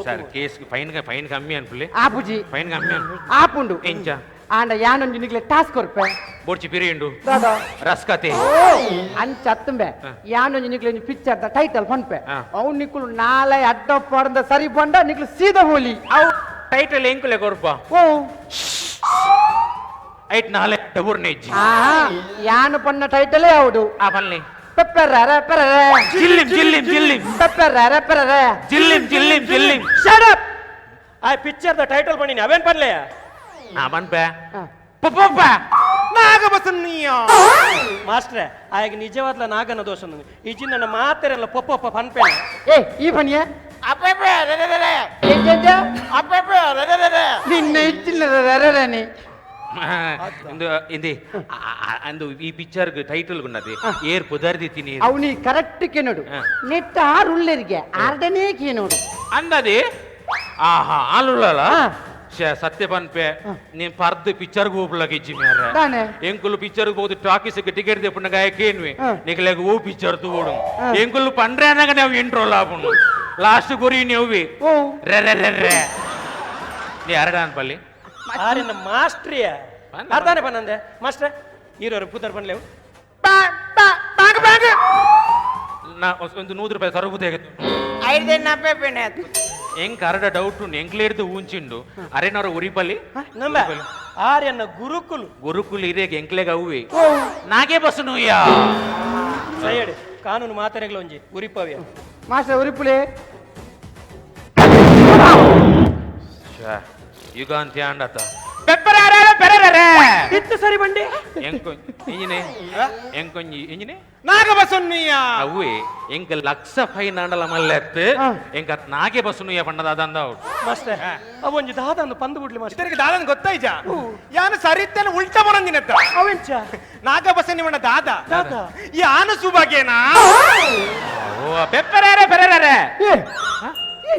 ಸರ್ ಕೇಸ್ ಫೈನ್ ಫೈನ್ ಕಮ್ಮಿ ಅನ್ಪುಲೆ ಆಪುಜಿ ಫೈನ್ ಕಮ್ಮಿ ಅನ್ಪು ಆಪುಂಡು ಎಂಚ ಆಂಡ ಯಾನೊಂಜಿ ನಿಗ್ಲೆ ಟಾಸ್ಕ್ ಕೊರ್ಪೆ ಬೋಡ್ಚಿ ಪಿರಿಯುಂಡು ದಾದಾ ರಸ್ಕತೆ ಅಂಚ ಅತ್ತುಂಬೆ ಯಾನೊಂಜಿ ನಿಗ್ಲೆ ಒಂಜಿ ಪಿಕ್ಚರ್ the title ಪನ್ಪೆ ಅವು ನಿಕ್ಕುಲು ನಾಳೆ ಅಡ್ಡ ಪಡಂದ ಸರಿ ಬಂಡ ನಿಕ್ಲು ಸೀದಾ ಹೋಲಿ ಅವು ಟೈಟಲ್ ಎಂಕುಲೆ ಕೊರ್ಪ ಓ ಐಟ್ ನಾಳೆ ಡಬುರ್ ನೆಜ್ಜಿ ಯಾನು ಪನ್ನ ಟೈಟಲೇ ಹೌದು ಆ ಪನ್ಲೆ ಪೆಪ್ಪೆರ್ರ ಪೆರ್ರ ಜಿಲ್ಲಿಂ ಜಿಲ್ಲಿಂ ಜಿಲ್ಲಿಂ ಪೆಪ್ಪೆರ್ರ ಪೆರ್ರ ಜಿಲ್ಲಿಂ ಜಿಲ್ಲಿಂ ಜಿಲ್ಲಿಂ ಶಟ್ ಅಪ್ ಆ ಪಿಕ್ಚರ್ the title ಬನ್ನಿ ಅವೇನ್ ಪನ್ಲೆ ಆ ಪನ್ಪೆ ಪಪ್ಪ ನಾಗಬಸನ್ನಿಯ ಮಾಸ್ಟ್ರೆ ಆಗ ನಿಜವಾದ್ಲ ನಾಗನ ದೋಷ ಈ ಚಿನ್ನ ಮಾತೆರೆಲ್ಲ ಪೊಪ್ಪಪ್ಪ ಪನ್ಪೆ ಏ ಈ ಪನಿಯ ಅಪ್ಪೆ ರೆ ಅಪ್ಪೆ ರೆ ನಿನ್ನ ಇಚ್ಚಿಲ್ಲ ರೆರೆನೆ ಇಂದು ಅಂದು ಈ ಪಿಕ್ಚರ್ ಟೈಟಲ್ ಗುಂಡದೆ ಏರ್ ಪುದರ್ದಿತ್ತೀನಿ ಅವನಿ ಕರೆಕ್ಟ್ ಕೆನೋಡು ನೆಟ್ಟ ಆರು ಉಳ್ಳರಿಗೆ ಆರ್ಡನೇ ಕೇನೋಡು ಅಂದದೆ ಆಹಾ ಆಲುಳ್ಳಲ ಸತ್ಯ ಪನ್ಪೆ ನೀನ್ ಪರ್ದು ಪಿಕ್ಚರ್ ಹೋಗ್ಲಕ್ಕೆ ಇಜ್ಜಿ ಮೇರೆ ಎಂಕುಲು ಪಿಕ್ಚರ್ ಹೋದು ಟಾಕೀಸ್ ಟಿಕೆಟ್ ತೆಪ್ಪುನ ಗಾಯಕೇನ್ವಿ ನಿಕ್ಲೆಗ್ ಓ ಪಿಕ್ಚರ್ ತೂಡು ಎಂಕುಲು ಪಂಡ್ರೆ ಅನ್ನಾಗ ನಾವು ಇಂಟ್ರೋಲ್ ಆಪುಂಡು ಲಾಸ್ಟ್ ಗುರಿ ನೀವು ರೆ ರೆ ರೆ ರೆ ನೀ ಅರಡ ಅನ್ಪಲ್ಲಿ ಆರಿನ ಮಾಸ್ಟ್ರಿಯ ಅರ್ಧಾನೆ ಪನ್ನಂದೆ ಮಾಸ್ಟ್ರೆ ಈರೋರು ಪುದರ್ ಪನ್ಲೇವು ನಾ ಒಂದು 100 ರೂಪಾಯಿ ಸರಬು ತೆಗೆದು ಐದು ನಪ್ಪೆ ಎಂಕ್ ಅರಡ ಡೌಟ್ ಉಂಡು ಎಂಕ್ಲೇರ್ದು ಊಂಚಿಂಡು ಅರೇನವರ ಉರಿಪಲ್ಲಿ ನಮ್ಮ ಆರ್ಯನ ಗುರುಕುಲು ಗುರುಕುಲು ಇರೇಗ ಎಂಕ್ಲೆಗ ಅವ್ವೆ ನಾಗೆ ಬಸ್ಸು ನೂಯ್ಯ ಸೈಯಡ್ ಕಾನೂನು ಮಾತರೆಗಳ ಒಂಜಿ ಉರಿಪವ್ಯ ಮಾಸ್ಟರ್ ಉರಿಪುಲೆ ಯುಗಾಂತ್ಯ ಅಂಡತ ಇತ್ತು ಸರಿ ಬಂಡಿ ಎಂಕೊಂಜಿ ಎಂಕೊಂಜಿ ಎಂಜಿನೆ ನಾಗಬಸನ್ನಿಯ ಅವ್ವೆ ಎಂಕ ಲಕ್ಷ ಫೈನ್ ಆಂಡಲ ಮಲ್ಲೆತ್ತು ಎಂಕ ನಾಗೆ ಬಸ್ಸುನುಯ್ಯ ಪಂಡದ ಅದಂದ ಮಾಸ್ಟರ್ ಅವೊಂಜಿ ದಾದಾನು ಪಂದು ಬಿಡ್ಲಿ ಮಾಸ್ಟರ್ ಇದರಿಗೆ ದಾದನ್ ಗೊತ್ತಾಯ್ಜ ಯಾನು ಸರಿತ್ತೇನೆ ಉಲ್ಟಾ ಬರಂದಿನತ್ತ ಅವೆಂಚ ನಾಗಬಸನ್ನಿ ಮಣ್ಣ ದಾದ ದಾದ ಯಾನು ಸುಬಾಗೇನಾ ಓ ಪೆಪ್ಪರೇ ಪೆರರೇ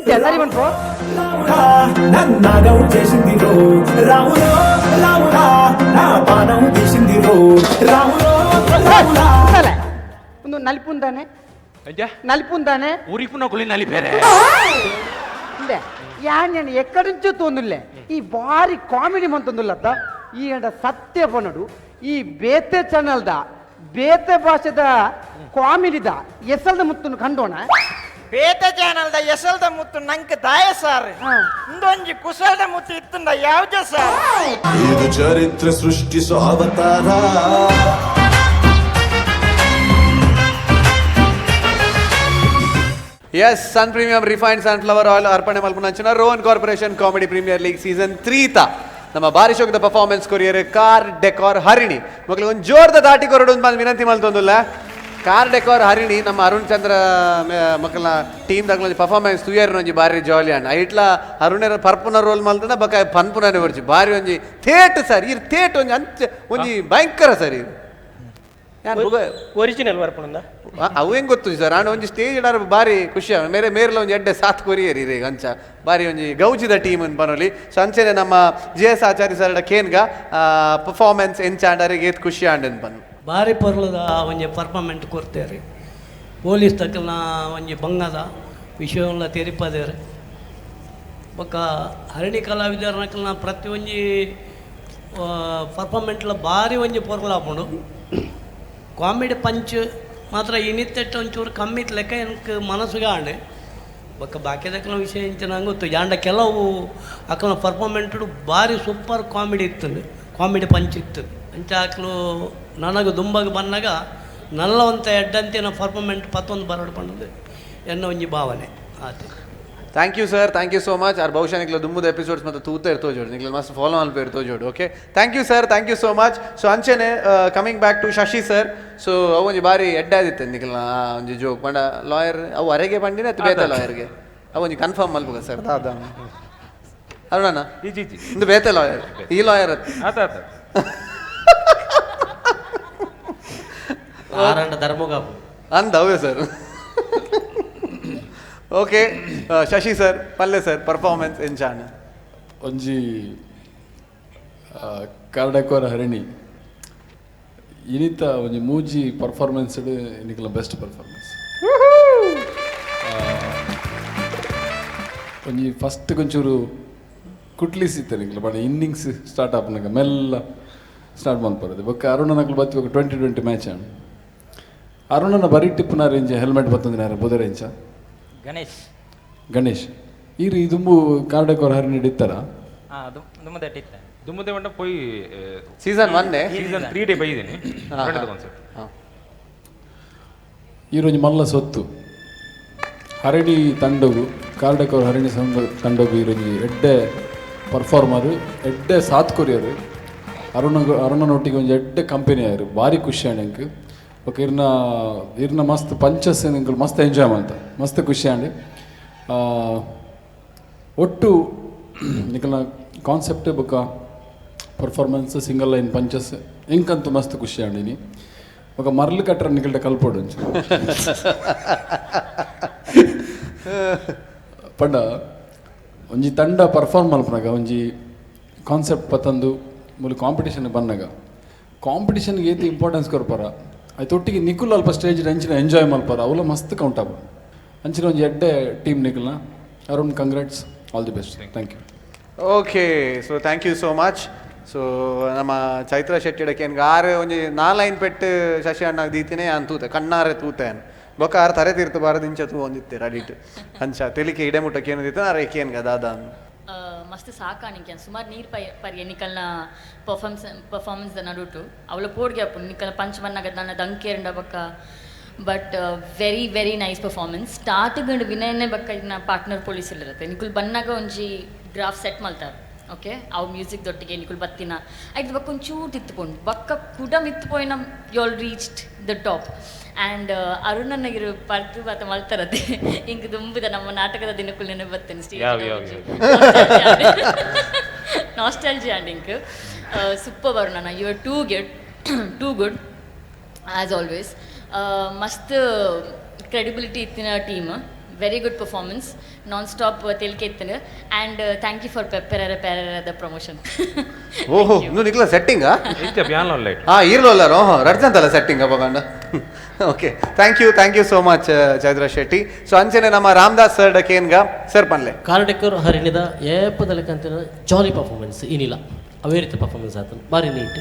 సరి పన్పో నన్నాగం చేసిందిరో రాములో రాములా నా బాణం తీసిందిరో రాములో రాములా ಒಂದು ನಲಿಪುಂದಾನೆ నలిపుందానే ఉరిపున కులి నలిపేరే యా నేను ఎక్కడి నుంచో తోందులే ఈ భారీ కామెడీ మంతుందులద్ద ఈ అంట సత్య పనుడు ఈ ಬೇತೆ ಚಾನಲ್ದ ಬೇತೆ ಭಾಷೆದ ಕಾಮಿಡಿದ ಎಸಲ್ದ ಮುತ್ತುನು ಕಂಡೋಣ ಬೇತೆ ಚಾನಲ್ದ ಎಸಲ್ದ ಮುತ್ತು ನಂಗೆ ದಾಯ ಸಾರ್ ಇಂದೊಂಜಿ ಕುಸಲ್ದ ಮುತ್ತು ಇತ್ತುಂದ ಯಾವ್ದ ಸಾರ್ ಇದು ಚರಿತ್ರೆ ಸೃಷ್ಟಿಸೋ ಅವತಾರ. Yes, Sun Premium refined sunflower oil ಅರ್ಪಣೆ ಮಲ್ಪುನಂಚಿನ Rohan corporation comedy premier league season 3 ತ ನಮ್ಮ ಬಾರಿಶೋಕದ ಪರ್ಫಾರ್ಮೆನ್ಸ್ ಕೊರಿಯರ್ ಕಾರ್ ಡೆಕಾರ್ ಹರಿಣಿ ಮಕ್ಕಳು ಒಂದು ಜೋರ್ದ ದಾಟಿ ಕೊರಡು ಅಂತ ವಿನಂತಿ ಮಲ್ತೊಂದುಲ್ಲ. ಕಾರ್ ಡೆಕಾರ್ ಹರಿಣಿ ನಮ್ಮ ಅರುಣ್ ಚಂದ್ರ ಮಕ್ಕಳ ಟೀಮ್ ದಾಗಲೊಂಜಿ ಪರ್ಫಾರ್ಮೆನ್ಸ್ ತುಯರ್ ಒಂಜಿ ಬಾರಿ ಜಾಲಿ ಅಣ್ಣ ಐಟ್ಲ ಅರುಣರ ಪರ್ಪುನ ರೋಲ್ ಮಲ್ತನ ಬಕ ಪನ್ಪುನನೆ ವರ್ಜಿ ಬಾರಿ ಒಂಜಿ ಥೇಟ್ ಸರ್ ಇರ್ ಥೇಟ್ ಒಂಜಿ ಅಂಚ ಒಂಜಿ ಭಯಂಕರ ಸರ್ ಇದು ಒರಿಜಿನಲ್ ವರ್ಪುಣಂದ ಅವು ಹೆಂಗೆ ಗೊತ್ತು ಸರ್ ನಾನು ಒಂಜಿ ಸ್ಟೇಜ್ ಇಡಾರ ಬಾರಿ ಖುಷಿ ಮೇರೆ ಮೇರ್ಲ ಒಂಜಿ ಎಡ್ಡೆ ಸಾತ್ ಕೊರಿಯರ್ ಇರೇ ಅಂಚ ಬಾರಿ ಒಂಜಿ ಗೌಜಿದ ಟೀಮ್ ಅಂತ ಬರೋಲಿ. ಸೊ ಅಂಚೆನೆ ನಮ್ಮ ಜೆ ಎಸ್ ಆಚಾರ್ಯ ಸರ್ ಕೇನ್ಗ ಪರ್ಫಾರ್ಮೆನ್ಸ್ ಎಂಚಾಂಡರಿಗೆ ಏತ್ ಖುಷಿ ಆಂಡ್ ಅಂತ ಬನ್ನು ಬಾರಿ ಪರ್ಲದ ಒಂಜಿ ಪರ್ಫಾರ್ಮೆಂಟ್ ಕೊಡ್ತೇವೆ ಪೊಲೀಸ್ ತಕ್ಕನ ಒಂಜಿ ಬಂಗದ ವಿಷಯವನ್ನ ತೆರಿಪದೇರು ಬೊಕ್ಕ ಹರಣಿ ಕಲಾವಿದರನಕಲ್ನ ಪ್ರತಿ ಒಂಜಿ ಪರ್ಫಾರ್ಮೆಂಟ್ಲ ಬಾರಿ ಒಂಜಿ ಪೊರ್ಲಾಪುಂಡು. ಕಾಮಿಡಿ ಪಂಚ್ ಮಾತ್ರ ಇನಿತ್ತೆಟ್ಟ ಒಂಚೂರು ಕಮ್ಮಿ ಲೆಕ್ಕ ಎನಕ್ ಮನಸ್ಸುಗೆ ಆಂಡ್ ಬೊಕ್ಕ ಬಾಕಿದಕ್ಕನ ವಿಷಯ ಇಂಚ ನಂಗೆ ಗೊತ್ತು ಯಾಂಡ ಕೆಲವು ಅಕಲ್ನ ಪರ್ಫಾರ್ಮೆಂಟ್ ಭಾರಿ ಸೂಪರ್ ಕಾಮಿಡಿ ಇತ್ತು, ಕಾಮಿಡಿ ಪಂಚ್ ಇತ್ತು. ಅಂಚ ಅಕ್ಲು ನನಗೆ ದುಂಬಾಗ ಬಂದಾಗ ನಲ್ಲವಂತ ಎಡ್ಡಂತಿನ ಪರ್ಫಾರ್ಮೆಂಟ್ ಪತ್ತೊಂದು ಬರಡು ಪಂಡದು ಎನ್ನ ಒಂಜಿ ಭಾವನೆ ಆತ. Thank you sir, thank you so much. Are ಬಹುಶಃ ನಿಕ್ಲ ದುಂಬುದ episodes ಮತ್ತು ತೂತ ಇರ್ತೋ ಜೋಡು, ನಿಕ್ಲ ಮಸ್ತ್ ಫಾಲೋ ಅಲ್ಪ ಇರ್ತೋ ಜೋಡು. Okay, thank you sir, thank you so much. So ಅಂಚೆನೆ coming back to Shashi sir. So ಅವು ಒಂಜಿ ಬಾರಿ ಎಡ್ಡಾದಿತ್ತು ನಿಕ್ಲ ಒಂಜಿ ಜೋಕ್ ಪಂಡ ಲಾಯರ್ ಅವು ಅರೆಗೆ ಪಂಡಿನ ಅತ್ತು ಬೇತ ಲಾಯರ್ಗೆ ಅವು ಒಂಜಿ ಕನ್ಫರ್ಮ್ ಮಲ್ಪುಗ ಸರ್. ದಾದ ಅರುಣಣ್ಣ ಇಂದು ಬೇತೆ ಲಾಯರ್, ಈ ಲಾಯರ್ ಆತ ಆತ ಆರಂಡ ಧರ್ಮಗಾಪು ಅಂದ ಅವೇ sir. Okay Shashi sir, ಪಲ್ಲೆ ಸರ್ ಪರ್ಫಾರ್ಮೆನ್ಸ್ ಎಂಚಾಣ ಒಂಜಿ ಕಾರ್ಡಕೋರ ಹರಿಣಿ ಇನಿತ ಒಂಜಿ ಮೂಜಿ ಪರ್ಫಾರ್ಮೆನ್ಸ್ ನಿಕಲ ಬೆಸ್ಟ್ ಪರ್ಫಾರ್ಮೆನ್ಸ್. ಒಂಜಿ ಫಸ್ಟ್ ಒಂಚೂರು ಕುಟ್ಲಿಸಿತ್ತೆ ನಿಕಲ but innings start ಆಪನಾಗ ಮೆಲ್ಲ ಸ್ಟಾರ್ಟ್ ಮಲ್ಪರದು. ಬೊಕ್ಕ ಅರುಣನಕಲು ಬತ್ತಿ ಬೊಕ್ಕ 20-20 ಮ್ಯಾಚ್ ಆಂಡ್ ಅರುಣನ ಬರಿ ಟಿಪ್ಪುನ ರೇಂಜ್ ಹೆಲ್ಮೆಟ್ ಬತ್ತಂದಿನ ಬುಧ ರೇಂಜ ಗಣೇಶ್ ಗಣೇಶ್ ಈರು ದುಂಬು ಕಾರ್ಡಕೋರ್ ಹರಿಣಿ ಇತ್ತಾರ ದುಮ್ಮದೆ ಮಂಡ ಪೋಯಿ season 1 season 3 day ಬೈದಿನಿ concept. ಈರೊಂಜಿ ಮಲ್ಲ ಸೊತ್ತು ಹರಣಿ ತಂಡಗು ಕಾರ್ಡಕೋರ್ ಹರಣಿ ತಂಡಗು ಈರೊಂಜಿ ಎಡ್ಡೆ ಪರ್ಫಾರ್ಮರು, ಎಡ್ಡೆ ಸಾತ್ ಕೊರಿಯರು. ಅರುಣನೊಟ್ಟಿಗೆ ಒಂಜಿ ಎಡ್ಡೆ ಕಂಪನಿ ಆಯರು, ಭಾರಿ ಖುಷಿ ಆಂಡ್ ಎಂಕ್. ಬೊಕ್ಕ ಇರ್ನ ಇರ್ನ ಮಸ್ತ್ ಪಂಚಸ್ ಎಂಕುಲು ಮಸ್ತ್ ಎಂಜಾಯ್ ಮಲ್ತ, ಮಸ್ತ್ ಖುಷಿ ಆಂಡ್. ಒಟ್ಟು ನಿಕಲ್ನ ಕಾನ್ಸೆಪ್ಟ್ ಬೊಕ್ಕ performance single line punches ಎಂಕಂತೂ ಮಸ್ತ್ ಖುಷಿ ಆಂಡಿನಿ. ಬೊಕ್ಕ ಮರ್ಲು ಕಟ್ರ ನಿಕಲ್ಟ ಕಲ್ಪೋಡು ಒಂಚೂರು ಪಂಡ ಒಂಜಿ ತಂಡ ಪರ್ಫಾರ್ಮ್ ಮಲ್ಪನಾಗ ಒಂಜಿ ಕಾನ್ಸೆಪ್ಟ್ ಪತ್ತಂದು ಮೂಲು ಕಾಂಪಿಟೇಷನ್ ಬನ್ನಾಗ ಕಾಂಪಿಟೇಷನ್ಗೆ ಏತಿ ಇಂಪಾರ್ಟೆನ್ಸ್ ಕೊರ್ಪಾರ ಐತೊಟ್ಟಿಗೆ ನಿಕುಲ್ ಅಲ್ಪ ಸ್ಟೇಜ್ ಅಂಚಿನ ಎಂಜಾಯ್ ಮಲ್ಪಾರ ಅವಲ ಮಸ್ತ್ ಕೌಂಟ್ ಆಪ ಅಂಚಿನ ಒಂಜಿ ಎಡ್ಡೆ team ನಿಕಲ್ನ. Arun congrats, all the best, thank you. Okay so thank you so much. So ನಮ್ಮ ಚೈತ್ರ ಶೆಟ್ಟಿಡಕ್ಕೆ ಏನ್ಗೆ ಆರು ಒಂಜಿ ನಾಲೈನ್ ಪೆಟ್ಟು ಶಶಿ ಅಣ್ಣ ದೀತಿನೇ ಅನ್ ತೂತೆ ಕಣ್ಣಾರೆ ತೂತೆ ಅನ್ ಬೊಕ್ಕ ಆರು ತರೆ ತೀರ್ತು ಬಾರದು ಇಂಚ ತೂ ಒಂದಿತ್ತೆ ರಡಿಟ್ ಅಂಚ ತೆಲಿಕೆ ಇಡೆ ಮುಟ್ಟಕ್ಕೆ ಏನು ದೀತ ಅರೆ ಏನ್ಗ ದಾದ ಮಸ್ತ್ ಸಾಕಾಣಿಕೆ ಸುಮಾರು ನೀರು ಪೈ ಪರ್ಯ ನಿಕಲ್ನ ಪರ್ಫಾರ್ಮೆನ್ಸ್ ನಡುಟು ಅವಳ ಪೋಡ್ಗೆ ಅಪ್ಪು ನಿಕಲ್ನ ಪಂಚ್ ಬನ್ನಾಗ ನನ್ನ ದಂಕೇರಂಡ ಬಕ್ಕ. But very very nice performance. Starting ವಿನಯನೇ ಬಕ್ಕ ಇನ್ನ ಪಾರ್ಟ್ನರ್ ಪೊಲೀಸ್ ಇರುತ್ತೆ ನಿಕುಲ್ ಬನ್ನಾಗ ಒಂಜಿ ಗ್ರಾಫ್ ಸೆಟ್ ಮಲ್ತಾರೆ. ಓಕೆ ಅವು ಮ್ಯೂಸಿಕ್ ದೊಟ್ಟಿಗೆ ನಿಕುಲ್ ಬತ್ತಿನ ಐದು ಬಕ್ಕ ಒಂಚೂರು ತಿತ್ತುಕೊಂಡು ಬಕ್ಕ ಕೂಡ ಮಿತ್ತು ಪೋಯಿನ you all reached the top. And ಅರುಣನ್ನಗಿರು ಪರ್ದು ಬಾತ ಮಲ್ತಾರದೆ ಇಂಕ್ ದುಂಬುದ ನಮ್ಮ ನಾಟಕದ ದಿನಕ್ಕೂ ನೆನಪು ಬರ್ತೇನೆ stage nostalgia and ink super ಅರುಣನ you are too get too good as always. ಮಸ್ತ್ ಕ್ರೆಡಿಬಿಲಿಟಿ ಇತ್ತಿನ team, very good performance, non stop ತೆಲಿಕೆ ಇತ್ತನು. And thank you for ಪೆಪ್ಪೆರ ಪ್ಯಾರರ promotion. ಓಹೋ ಇನ್ನು ನಿಕ್ಲ ಸೆಟ್ಟಿಂಗ್ ಹಾಂ ಇರ್ಲಲ್ಲ ಓಹೋ ರಡ್ಜಂತಲ್ಲ setting ಅಪ್ಪಗಂಡ. Okay thank you, thank you so much Chaitra Shetty. So ಅಂಚೆನೆ ನಮ್ಮ Ramdas sir ಡಕೇನ್ಗ sir ಪನ್ಲೆ ಕಾರ್ಡೆಕರ್ ಹರಿಣಿದ ಏಪದಲಕಂತಿನ ಜಾಲಿ performance ಏನಿಲ್ಲ ಅವೇ ರೀತಿ ಪರ್ಫಾರ್ಮೆನ್ಸ್ ಆತನು ಭಾರಿ ನೀಟ್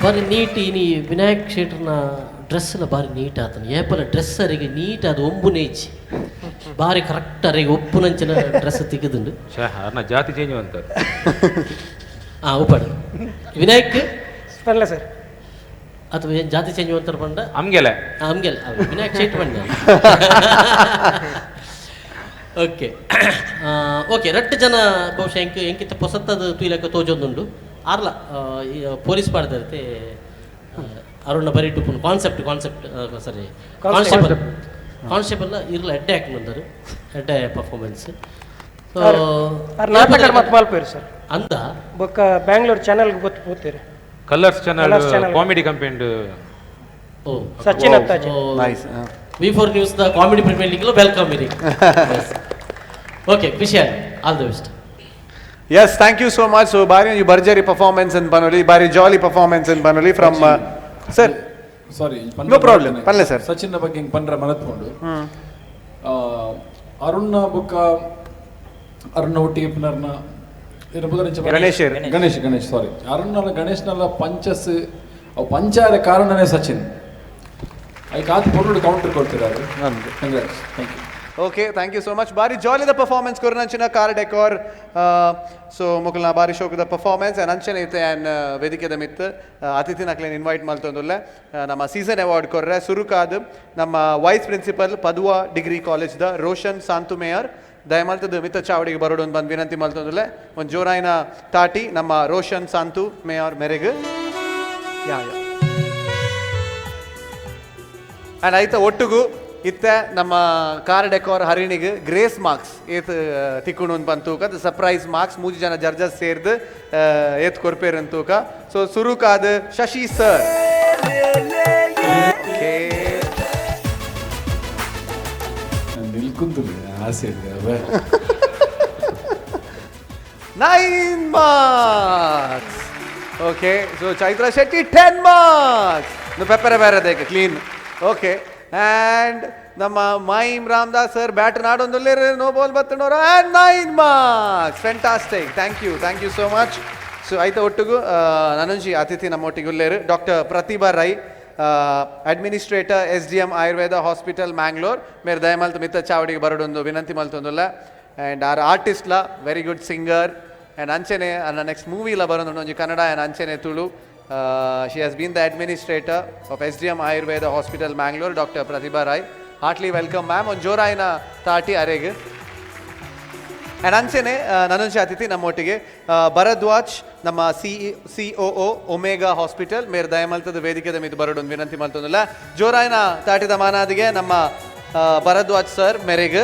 ಭಾರಿ ನೀಟ್. ಇನಿ ವಿನಾಯಕ್ ಶೆಟ್ರನ ಡ್ರೆಸ್ ಎಲ್ಲ ಭಾರಿ ನೀಟ್ ಆತನು ಏಪಲ ಡ್ರೆಸ್ ಅರಿಗೆ ನೀಟ್ ಅದು ಒಂಬು ನೇಚಿ ಭಾರಿ ಕರೆಕ್ಟ್ ಅರಿಗೆ ಒಪ್ಪುನಂಚಿನ ಡ್ರೆಸ್ ತೆಗೆದುಂಡು. ಜಾತಿ ಚೇಂಜ್ ಅಂತ ಹಾಂ ಉಪ್ಪಾಡು ವಿನಾಯಕ್ ಪನ್ಲೆ ಸರ್ ಅಥವಾ ಏನು ಜಾತಿ ಚೇಂಜ್ ಅಂತಾರೆ ಪಂಡ ಅಮ್ಗೆಲೆ ಅಮ್ಗೆಲೆ ವಿನಾಯಕ್ ಶೆಟ್ ಬಂಡ. ಓಕೆ ಓಕೆ ರಟ್ಟು ಜನ ಬಹುಶಃ ಎಂಕ್ ಎಂಕಿತ ಪೊಸತ್ತದ ತೂಯಿಲಕ್ಕ ತೋಜೊಂದುಂಡು ಆರ್ಲ ಪೊಲೀಸ್ ಪಾಡ್ದಿರುತ್ತೆ ಅರುಣ ಬರಿ ಟುಪ್ಪುನು ಕಾನ್ಸೆಪ್ಟ್ ಕಾನ್ಸೆಪ್ಟ್ ಸರಿ ಕಾನ್ಸ್ಟೇಬಲ್ ಕಾನ್ಸ್ಟೇಬಲ್ ಇರ್ಲ ಎಡ್ಡೆ ಹಾಕಿ ಬಂದರು ಎಡ್ಡೆ ಪರ್ಫಾರ್ಮೆನ್ಸ್. ನಾಟಕ ಮತ್ತೆ ಮಲ್ಪೇರು ಸರ್ ಅಂದ ಬೊಕ್ಕ ಬ್ಯಾಂಗ್ಳೂರ್ ಚಾನಲ್ಗೆ ಗೊತ್ತು ಪೋತೀರಿ colours channel comedy ಕಂಪೆಂಡ್ ಸಚಿನ್ ಅತ್ತಾಜಿ nice V4 news the comedy premier league welcome ಇರಿ. ಓಕೆ ಖುಷಿ ಆಗಿ all the best. Yes, thank you so much. So ಬಾರಿ ಒಂಜಿ ಭರ್ಜರಿ ಪರ್ಫಾರ್ಮೆನ್ಸ್ ಅಂತ ಪನೊಲಿ, ಬಾರಿ ಜಾಲಿ ಪರ್ಫಾರ್ಮೆನ್ಸ್ ಅಂತ ಪನೊಲಿ from sir. Sorry no problem ಪನ್ಲೆ sir. Sachin ಬಗ್ಗೆ ಹಿಂಗೆ ಪನ್ರ ಮನತ್ಕೊಂಡು ಅರುಣ ಬೊಕ್ಕ ಅರುಣ ಒಟ್ಟಿಗೆ ಪುನರ್ನ ಗಣೇಶ್ ಗಣೇಶ್ ಗಣೇಶ್ ಸಾರಿ ಅರುಣನ ಗಣೇಶ್ನೆಲ್ಲ ಪಂಚಸ್ ಅವು ಪಂಚಾರ ಕಾರಣನೇ ಸಚಿನ್ ಐಕ್ ಆತ ಪೊರ್ಲು ಕೌಂಟರ್ ಕೊಡ್ತಿದ್ದಾರೆ. Congrats, thank you. Okay, thank you so much. ಬಾರಿ ಜಾಲಿದ performance ಕೊರನಂಚಿನ car decor. So ಮೊಕಲ್ನ ಬಾರಿ ಶೋಕದ ಪರ್ಫಾರ್ಮೆನ್ಸ್ ಆ್ಯಂಡ್ ಅಂಚನೆ ಐತೆ. ಆ್ಯಂಡ್ ವೇದಿಕೆದ ಮಿತ್ ಅತಿಥಿ ನಕ್ಲೇನ್ ಇನ್ವೈಟ್ ಮಲ್ತೊಂದುಲ್ಲೆ ನಮ್ಮ ಸೀಸನ್ ಅವಾರ್ಡ್ ಕೊರ್ರೆ. ಸುರುಕಾದ್ ನಮ್ಮ vice principal Padua degree ಕಾಲೇಜ್ದ ರೋಷನ್ ಸಾಂತು ಮೇಯರ್ ದಯಮಲ್ತದ ಮಿತ್ತ ಚಾವಡಿಗೆ ಬರೋಡು ಬಂದು ವಿನಂತಿ ಮಲ್ತೊಂದುಲ್ಲೆ. ಒಂದು ಜೋರಾಯಿನ ತಾಟಿ ನಮ್ಮ ರೋಷನ್ ಸಾಂತು ಮೇಯರ್ ಮೆರೆಗ್. ಯಾ ಯಾ ಆ್ಯಂಡ್ ಐತ ಒಟ್ಟುಗು ಇತ್ತೆ ನಮ್ಮ ಕಾರ್ ಡೆಕೋರ್ ಹರಿಣಿಗೆ ಗ್ರೇಸ್ ಮಾರ್ಕ್ಸ್ ಏತ್ ತಿಕ್ಕುಣು ಬಂತೂಕ, ಅದು ಸರ್ಪ್ರೈಸ್ ಮಾರ್ಕ್ಸ್ ಮೂಜಿ ಜನ ಜರ್ಜಸ್ ಸೇರ್ದು ಏತ್ ಕೊರ್ಪೇರ್ ಅಂತೂಕ. ಸೊ ಸುರುಕಾದ ಶಶಿ ಸರ್. ಓಕೆ, ನಿಲ್ಕುಂತಿಲ್ಲ ಆಸೆ ಇದೆ. 9 marks. Okay, so Chaitra Shetty 10 marks. ಪೆಪ್ಪರೆ ಬೇರೆ ದೇಕ clean. Okay, and ನಮ್ಮ mime Ramdas sir bat ನಾಡೊಂದುಲ್ಲೇರು, no ball ಬತ್ತನೋರ. And 9 marks. Fantastic, thank you, thank you so much. So ಐತ ಒಟ್ಟಿಗೂ ನನಂಜಿ ಅತಿಥಿ ನಮ್ಮೊಟ್ಟಿಗೆ ಉಲ್ಲೇರು doctor Pratibha Rai, administrator S D M Ayurveda hospital Mangalore. ಮೇರ್ ದಯಮಲ್ತು ಮಿತ್ತ ಚಾವಡಿಗೆ ಬರೋಡೊಂದು ವಿನಂತಿ ಮಲ್ತೊಂದುಲ್ಲ. ಆ್ಯಂಡ್ ಆರ್ ಆರ್ಟಿಸ್ಟ್ಲ very good singer. And ಅಂಚನೆ ಅನ್ನ ನೆಕ್ಸ್ಟ್ ಮೂವಿಲ ಬರೋದು ಒಂಜಿ ಕನ್ನಡ ಆ್ಯಂಡ್ ಅಂಚನೆ Tulu. She has been the administrator of S D M Ayurveda hospital Mangalore, doctor Pratibha Rai. Heartily welcome ma'am. ಒಂದು ಜೋರಾಯಿನ ತಾಟಿ ಅರೆಗ್. ಆ್ಯಂಡ್ ಅಂಚನೆ ನನಂಜಿ ಅತಿಥಿ ನಮ್ಮೊಟ್ಟಿಗೆ ಭರದ್ವಾಜ್ ನಮ್ಮ C O O Omega hospital ಮೇರ್ ದಯಮಲ್ತದ ವೇದಿಕೆದ ಮಿತ್ ಬರೋಡೊಂದು ವಿನಂತಿ ಮಲ್ತೊಂದುಲ್ಲ. ಜೋರಾಯಿನ ತಾಟಿದ ಮಾನಾದಿಗೆ ನಮ್ಮ ಭರದ್ವಾಜ್ ಸರ್ ಮೆರೆಗ್.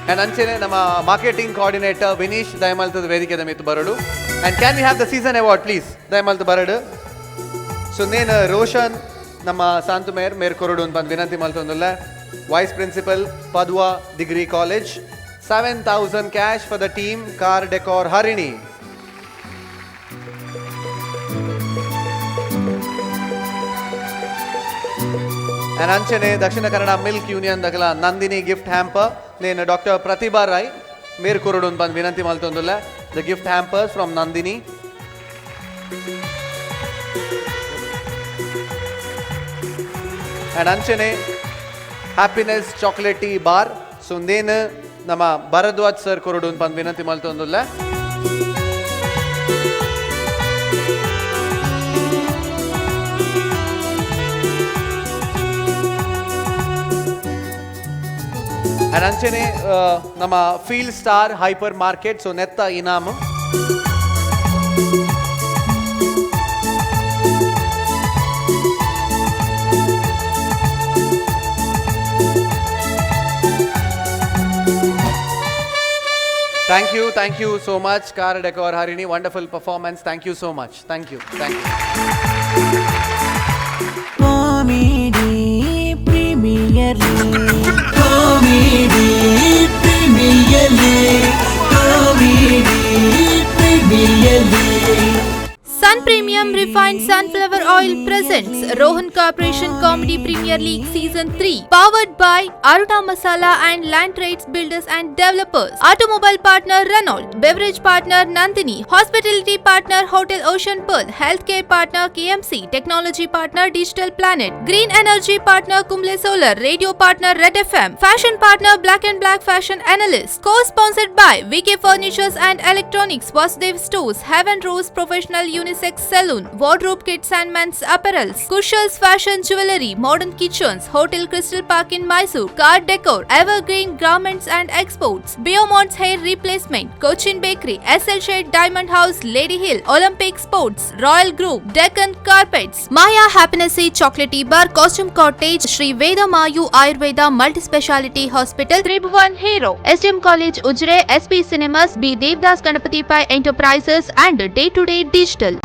ಆ್ಯಂಡ್ ಅಂಚನೆ ನಮ್ಮ ಮಾರ್ಕೆಟಿಂಗ್ ಕೋಆರ್ಡಿನೇಟರ್ ವಿನೀಶ್ ದಯಮಲ್ತದ ವೇದಿಕೆದ ಮಿತ್ ಬರೋಡು. And can we have the season award please? ದಯಮಲ್ತ ಬರಡು. ಸೊ ನೇನು ರೋಷನ್ ನಮ್ಮ ಸಾಂತು ಮೇರ್ ಮೇರ್ ಕೊರಡು ಅಂತ ಬಂದು ವಿನಂತಿ ಮಲ್ತೊಂದುಲ್ಲ. Vice principal Padua degree college, 7000 cash for the team car decor Harini. And ಅಂಚನೆ ದಕ್ಷಿಣ ಕನ್ನಡ ಮಿಲ್ಕ್ ಯೂನಿಯನ್ ದಗಲ ನಂದಿನಿ ಗಿಫ್ಟ್ ಹ್ಯಾಂಪರ್ ನೇನು ಡಾಕ್ಟರ್ ಪ್ರತಿಭಾ ರೈ ಮೇರ್ ಕೊರಡು ಅಂತ ಬಂದು ವಿನಂತಿ ಮಲ್ತೊಂದುಲ್ಲ. The gift hampers from Nandini. And ಅಂಚನೆ happiness chocolatey bar. So ನೇನು ನಮ್ಮ ಭರದ್ವಾಜ್ ಸರ್ ಕೊರಡು ಅಂತ ಬಂದು ವಿನಂತಿ ಮಲ್ತೊಂದುಲ್ಲ. ಆ್ಯಂಡ್ ಅಂಚನೆ ನಮ್ಮ feel star hyper market. So ನೆತ್ತ ಇನಾಮು. Thank you, thank you so much, Car Decor Harini. Wonderful performance. Thank you so much. Thank you, thank you. Comedy Premier League. Comedy Premier League. Comedy Premier League. Sun Premium Refined Sunflower Oil presents Rohan Corporation Comedy Premier League Season 3, powered by Aruna Masala and Land Trades Builders and Developers, Automobile Partner Renault, Beverage Partner Nandini, Hospitality Partner Hotel Ocean Pearl, Healthcare Partner KMC, Technology Partner Digital Planet, Green Energy Partner Kumble Solar, Radio Partner Red FM, Fashion Partner Black and Black Fashion Analyst, co-sponsored by VK Furnitures and Electronics, Vasudev Stores, Heaven Rose Professional Unisex Saloon, Wardrobe Kids and Men's Apparels, Kushal's Fashion Jewelry, Modern Kitchens, Hotel Crystal Park in Mysore, Car Decor, Evergreen Garments and Exports, Beaumont's Hair Replacement, Cochin Bakery, SL Shade Diamond House, Lady Hill, Olympic Sports, Royal Group, Deccan Carpets, Maya Happiness Chocolatey Bar, Costume Cottage, Sri Veda Mayu Ayurveda Multi-Speciality Hospital, Tribhuvan Hero, SDM College Ujire, SP Cinemas, B. Devdas Ganapati Pai Enterprises and Day to Day Digital.